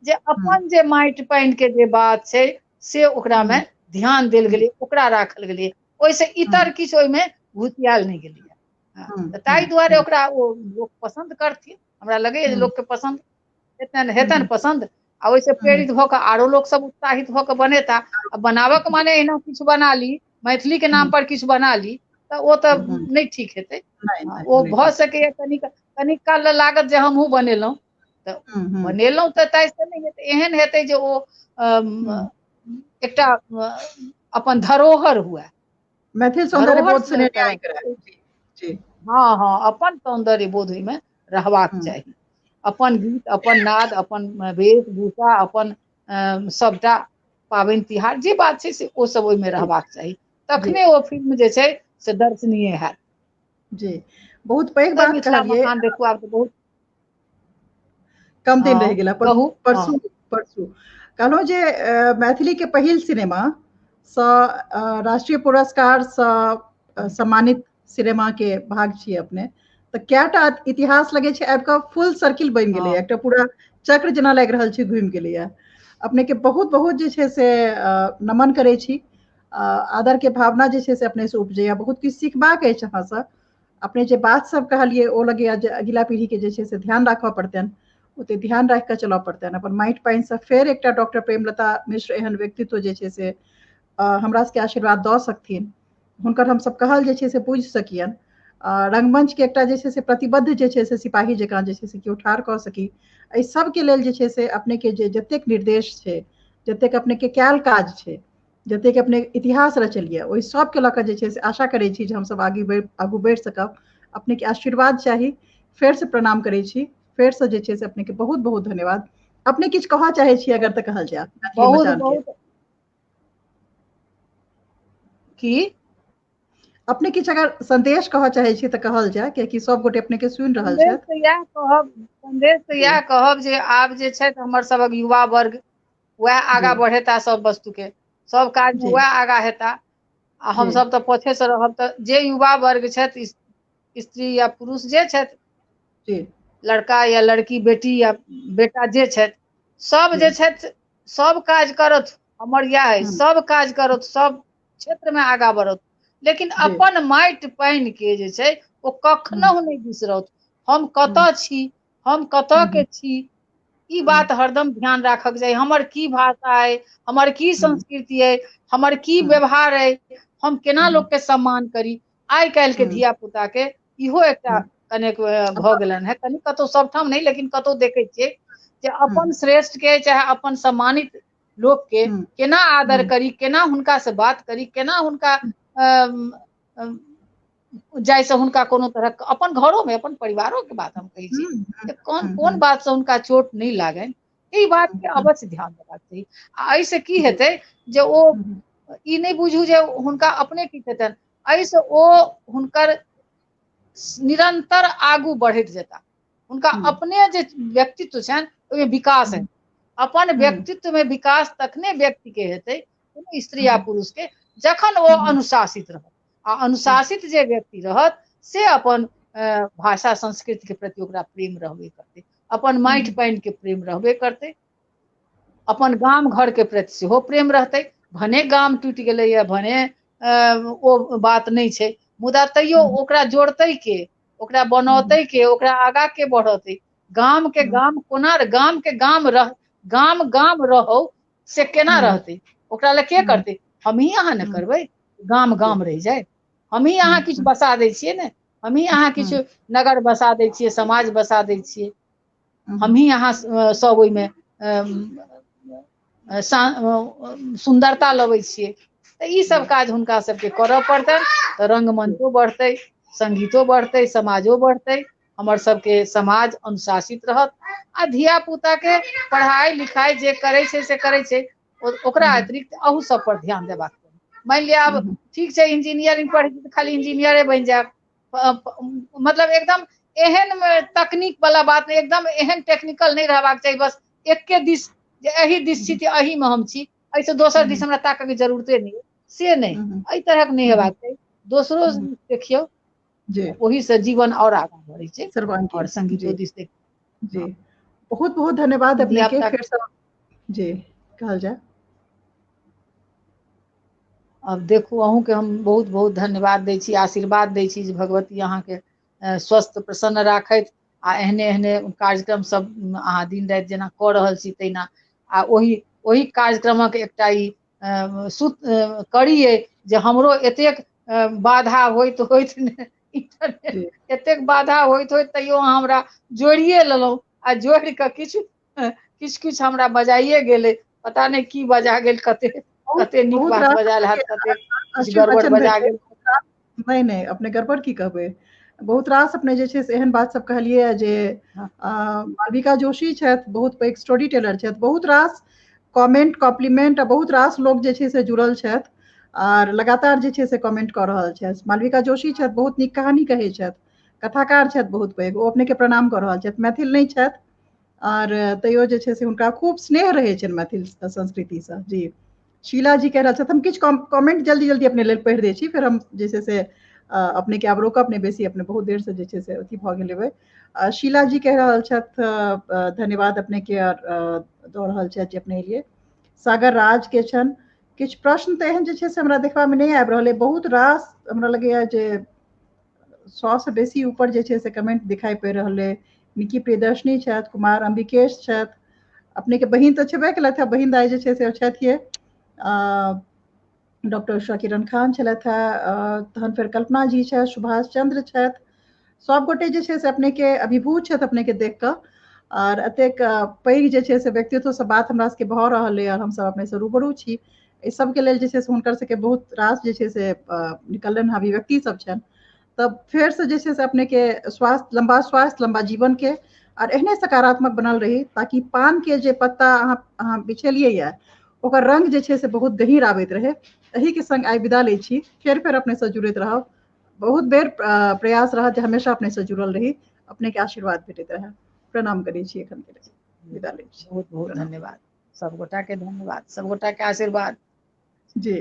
जे अपन जे माटि पानि के जे बात छै से ओकरा मे ध्यान देल गेलै, ओकरा राखल गेलै, ओहिसँ इतर किछु ओहिमे घुसियाल नहि गेलैया। तऽ ताहि दुआरे ओकरा ओ लोक पसन्द करथिन, हमरा लगैया जे लोकके पसन्द हेतनि, हेतनि पसन्द, आ ओहिसँ प्रेरित भऽ कऽ आरो लोक सब उत्साहित भऽ कऽ बनेता। आ बनाबऽ के माने एना किछु बना ली, मैथिली के नाम पर किछु बना ली, तऽ ओ तऽ नहि ठीक हेतै। ओ भऽ सकैया कनिक कनिक काल लागत जे हमहूँ बनेलहुँ तऽ बनेलहुँ, तऽ ताहिसँ नहि हेतै, एहन हेतै जे ओ एकटा अपन धरोहर हुए, मैथिल सौंदर्य बोध से न्याय कराय। हँ हँ, अपन सौंदर्य बोध ओहिमे रहबाक चाही, अपन गीत, अपन नाद, अपन वेशभूषा, अपन सबटा पाबनि तिहार जे बात छै से ओ सब ओहिमे रहबाक चाही, तखने ओ फिल्म जे छै से दर्शनीय हैत। जी, बहुत पैघ बात कहलियै। देखू आब तऽ बहुत कम दिन रहि गेला, परसू परसू कहलहुँ जे मैथिली के पहिल सिनेमा सँ राष्ट्रीय पुरस्कार सँ सम्मानित सिनेमा के भाग छियै अपने, तऽ कएटा इतिहास लगै छै आबि कऽ फुल सर्किल बनि गेलैया, एकटा पूरा चक्र जेना लागि रहल छै घुमि गेलैया। अपने के बहुत बहुत जे छै से नमन करै छी आदरके भावना जे छै से अपनेसँ उपजैए। बहुत किछु सीखबाक अछि अहाँसँ। अपने जे बात सब कहलियै ओ लगैए जे अगिला पीढ़ीके जे छै से ध्यान राखऽ पड़तनि, ओते ध्यान राखि कऽ चलऽ पड़तनि। अपन माटि पानिसँ फेर एकटा डॉक्टर प्रेमलता मिश्र एहन व्यक्तित्व जे छै से हमरा सबके आशीर्वाद दऽ सकथिन, हुनकर हमसब कहल जे छै से बुझि सकियनि। रंगमंच के एकटा जे छै से प्रतिबद्ध जे छै से सिपाही जकाँ जे छै से केओ ठाढ़ कऽ सकी। एहि सबके लेल जे छै से अपने के जे जतेक निर्देश छै, जतेक अपने के कयल काज छै, जतेक अपने इतिहास रचलियै, ओहि सबके लऽ कऽ जे छै से आशा करै छी जे हमसब आगू बढ़ि सकब। अपने के आशीर्वाद चाही। फेरसँ प्रणाम करै छी, फेरसँ जे छै से अपने के बहुत बहुत धन्यवाद। अपने किछु कहऽ चाहै छी अगर तऽ कहल जाय। बहुत बहुत की अपने किछु अगर संदेश कहऽ चाहै छी तऽ कहल जाय, कियाकि सब गोटे अपने के सुनि रहल छथि। इएह कहब, संदेश तऽ इएह कहब जे आब जे छथि हमर सबक युवा वर्ग वएह आगाँ बढ़ेता, सब वस्तु के सब काज मे वएह आगाँ हेता, आ हमसब तऽ पाछे से रहब। तऽ जे युवा वर्ग छथि, स्त्री या पुरुष जे छथि, लड़का या लड़की, बेटी या बेटा जे छथि, सब जे छथि सब काज करत। हमर इएह है, सब काज करत, सब क्षेत्र में आगाँ बढ़त, लेकिन अपन माटि पानि के जे छै ओ कखनहु नहि बिसरत। हम कतऽ छी, हम कतऽ के छी, ई बात हरदम ध्यान राखक जाय। हमर की भाषा अइ, हमर की संस्कृति अइ, हमर की व्यवहार अइ, हम केना लोक के सम्मान करी। आइ काल्हि के धिया पुता के इहो एकटा कनेक भऽ गेलनि हेँ, कनि कतहु सबठाम नहि लेकिन कतहु देखै छियै जे अपन श्रेष्ठ के चाहे अपन सम्मानित लोक के केना आदर करी, केना हुनका से बात करी, केना हुनका जाहिसँ हुनका कोनो तरहक अपन घरोमे अपन परिवारोके बात हम कहै छी जे कोन कोन बातसँ हुनका चोट नहि लागनि, एहि बातके अवश्य ध्यान देबाक चाही। आ एहिसँ की हेतै जे ओ ई नहि बुझू जे हुनका अपने किछु हेतनि, एहिसँ ओ हुनकर निरंतर आगू बढ़ैत जेता, हुनका अपने जे व्यक्तित्व छनि ओहिमे विकास हेतै। अपन व्यक्तित्वमे विकास तखने व्यक्तिके हेतै, कोनो स्त्री या पुरुष के, जखन ओ अनुशासित रहत। आ अनुशासित जे व्यक्ति रहत से अपन भाषा संस्कृति के प्रति ओकरा प्रेम रहबे करतै, अपन माटि पानि के प्रेम रहबे करतै, अपन गाम घर के प्रति सेहो प्रेम रहतै। भने गाम टूटि गेलैया, भने ओ बात नहि छै, मुदा तैयो ओकरा जोड़तै के, ओकरा बनौतै के, ओकरा आगा के बढ़ौतै। गाम के गाम कोना, गाम के गाम रह, गाम गाम रहौ से केना रहतै, ओकरा लए के करतै? हमही अहाँ ने करबै, गाम गाम रहि जाय। हमही अहाँ किछु बसा दै छियै ने, हमही अहाँ किछु नगर बसा दै छियै, समाज बसा दै छियै, हमही अहाँ सब ओहिमे सुन्दरता लबै छियै। तऽ ई सब काज हुनका सबके करऽ पड़तनि, तऽ रंगमंचो बढ़तै, संगीतो बढ़तै, समाजो बढ़तै, हमर सबके समाज अनुशासित रहत। आ धिया पुता के पढ़ाइ लिखाइ जे करै छै से करै छै, ओकरा अतिरिक्त अहू सब पर ध्यान देबाक चाही। मानि लिअ आब ठीक छै इंजीनियरिंग पढ़ै छी तऽ खाली इंजीनियरे बनि जायब, मतलब एकदम एहन तकनीक वाला बात नहि, एकदम एहन टेक्निकल नहि रहबाक चाही, बस एके दिस जे एहि दिस छी तऽ एहिमे हम छी, एहिसँ दोसर दिस हमरा ताकऽके जरूरते नहि, से नहि, एहि तरहक नहि हेबाक चाही। दोसरो देखियौ, ओहिसँ जीवन और आगाँ बढ़ै छै। और संगीतो दिस देख। जी बहुत बहुत धन्यवाद अपने के, फिर से जी कहल जाय। अब देखू, अहूँके हम बहुत बहुत धन्यवाद दै छी, आशीर्वाद दै छी जे भगवती अहाँके स्वस्थ प्रसन्न राखथि आ एहने एहने कार्यक्रम सब अहाँ दिन राति जेना कऽ रहल छी तहिना, आ ओहि ओहि कार्यक्रमक एकटा ई कड़ी अइ जे हमरो एतेक बाधा होइत होइत इंटरनेट एतेक बाधा होइत होइत तैयो अहाँ हमरा जोड़िए लेलहुँ आ जोड़ि कऽ किछु किछु किछु हमरा बजाइए गेलै, पता नहि की बजा गेल, कते कते नीक बात बजायल हैत, कते किछु गड़बड़ बजा गेल। नहि नहि, अपने गड़बड़ की कहबै, बहुत रास अपने जे छै से एहन बात सब कहलियै जे मालविका जोशी छथि, बहुत पैघ स्टोरी टेलर छथि, बहुत रास कमेंट कॉम्प्लीमेंट आ बहुत रास लोक जे छै से जुड़ल छथि आर लगातार जे छै से कमेंट कऽ रहल छथि। मालविका जोशी छथि, बहुत नीक कहानी कहै छथि, कथाकार छथि बहुत पैघ, ओ अपने के प्रणाम कऽ रहल छथि। मैथिल नहि छथि आर तैयो जे छै से हुनका खूब स्नेह रहै छनि मैथिल संस्कृतिसँ। जी शीला जी कहि रहल छथि, हम किछु कमेंट जल्दी जल्दी अपने लेल पढ़ि दै छी, फेर हम जे छै से अपने के आब रोकब नहि बेसी, अपने बहुत देर से जे छै से अथी भऽ गेल हेबै। शीला जी कहि रहल छथि धन्यवाद अपने के दऽ रहल छथि जे अपने एलियै। सागर राज के छनि, किछु प्रश्न तऽ एहन जे छै से हमरा देखबामे नहि आबि रहल अइ। बहुत रास हमरा लगैए जे 100सँ बेसी ऊपर जे छै से कमेंट दिखाई पड़ि रहल अइ। निकी प्रियदर्शनी छथि, कुमार अंबिकेश छथि, अपनेके बहिन तऽ छेबे केलथि हेँ, बहिन दाइ जे छै से छथिए, डॉक्टर उषा किरण खान छलथि हेँ, तहन फेर कल्पना जी छथि, सुभाष चंद्र छथि। सब गोटे जे छै से अपनेके अभिभूत छथि अपनेके देख कऽ, आओर एतेक पैघ जे छै से व्यक्तित्वसँ बात हमरा सबके भऽ रहल अइ आओर हमसब अपनेसँ रूबरू छी। एहि सबके लेल जे छै से हुनकर सबके बहुत रास जे छै से निकलनि हँ, अभिव्यक्ति सब छनि। तब फेरसँ जे छै से अपनेके स्वास्थ्य, लम्बा स्वास्थ्य, लम्बा जीवनके, आओर एहने सकारात्मक बनल रही, ताकि पानके जे पत्ता अहाँ बिछेलियै यऽ ओकर रंग जे छै से बहुत गहीर आबैत रहै। एहिके संग आइ विदा लै छी, फेर अपनेसँ जुड़ैत रहब। बहुत बेर प्रयास रहत जे हमेशा अपनेसँ जुड़ल रही, अपनेके आशीर्वाद भेटैत रहै। प्रणाम करै छी, एखन के लेल विदा लै छी। बहुत बहुत धन्यवाद, सब गोटा के धन्यवाद, सब गोटा के आशीर्वाद। जी।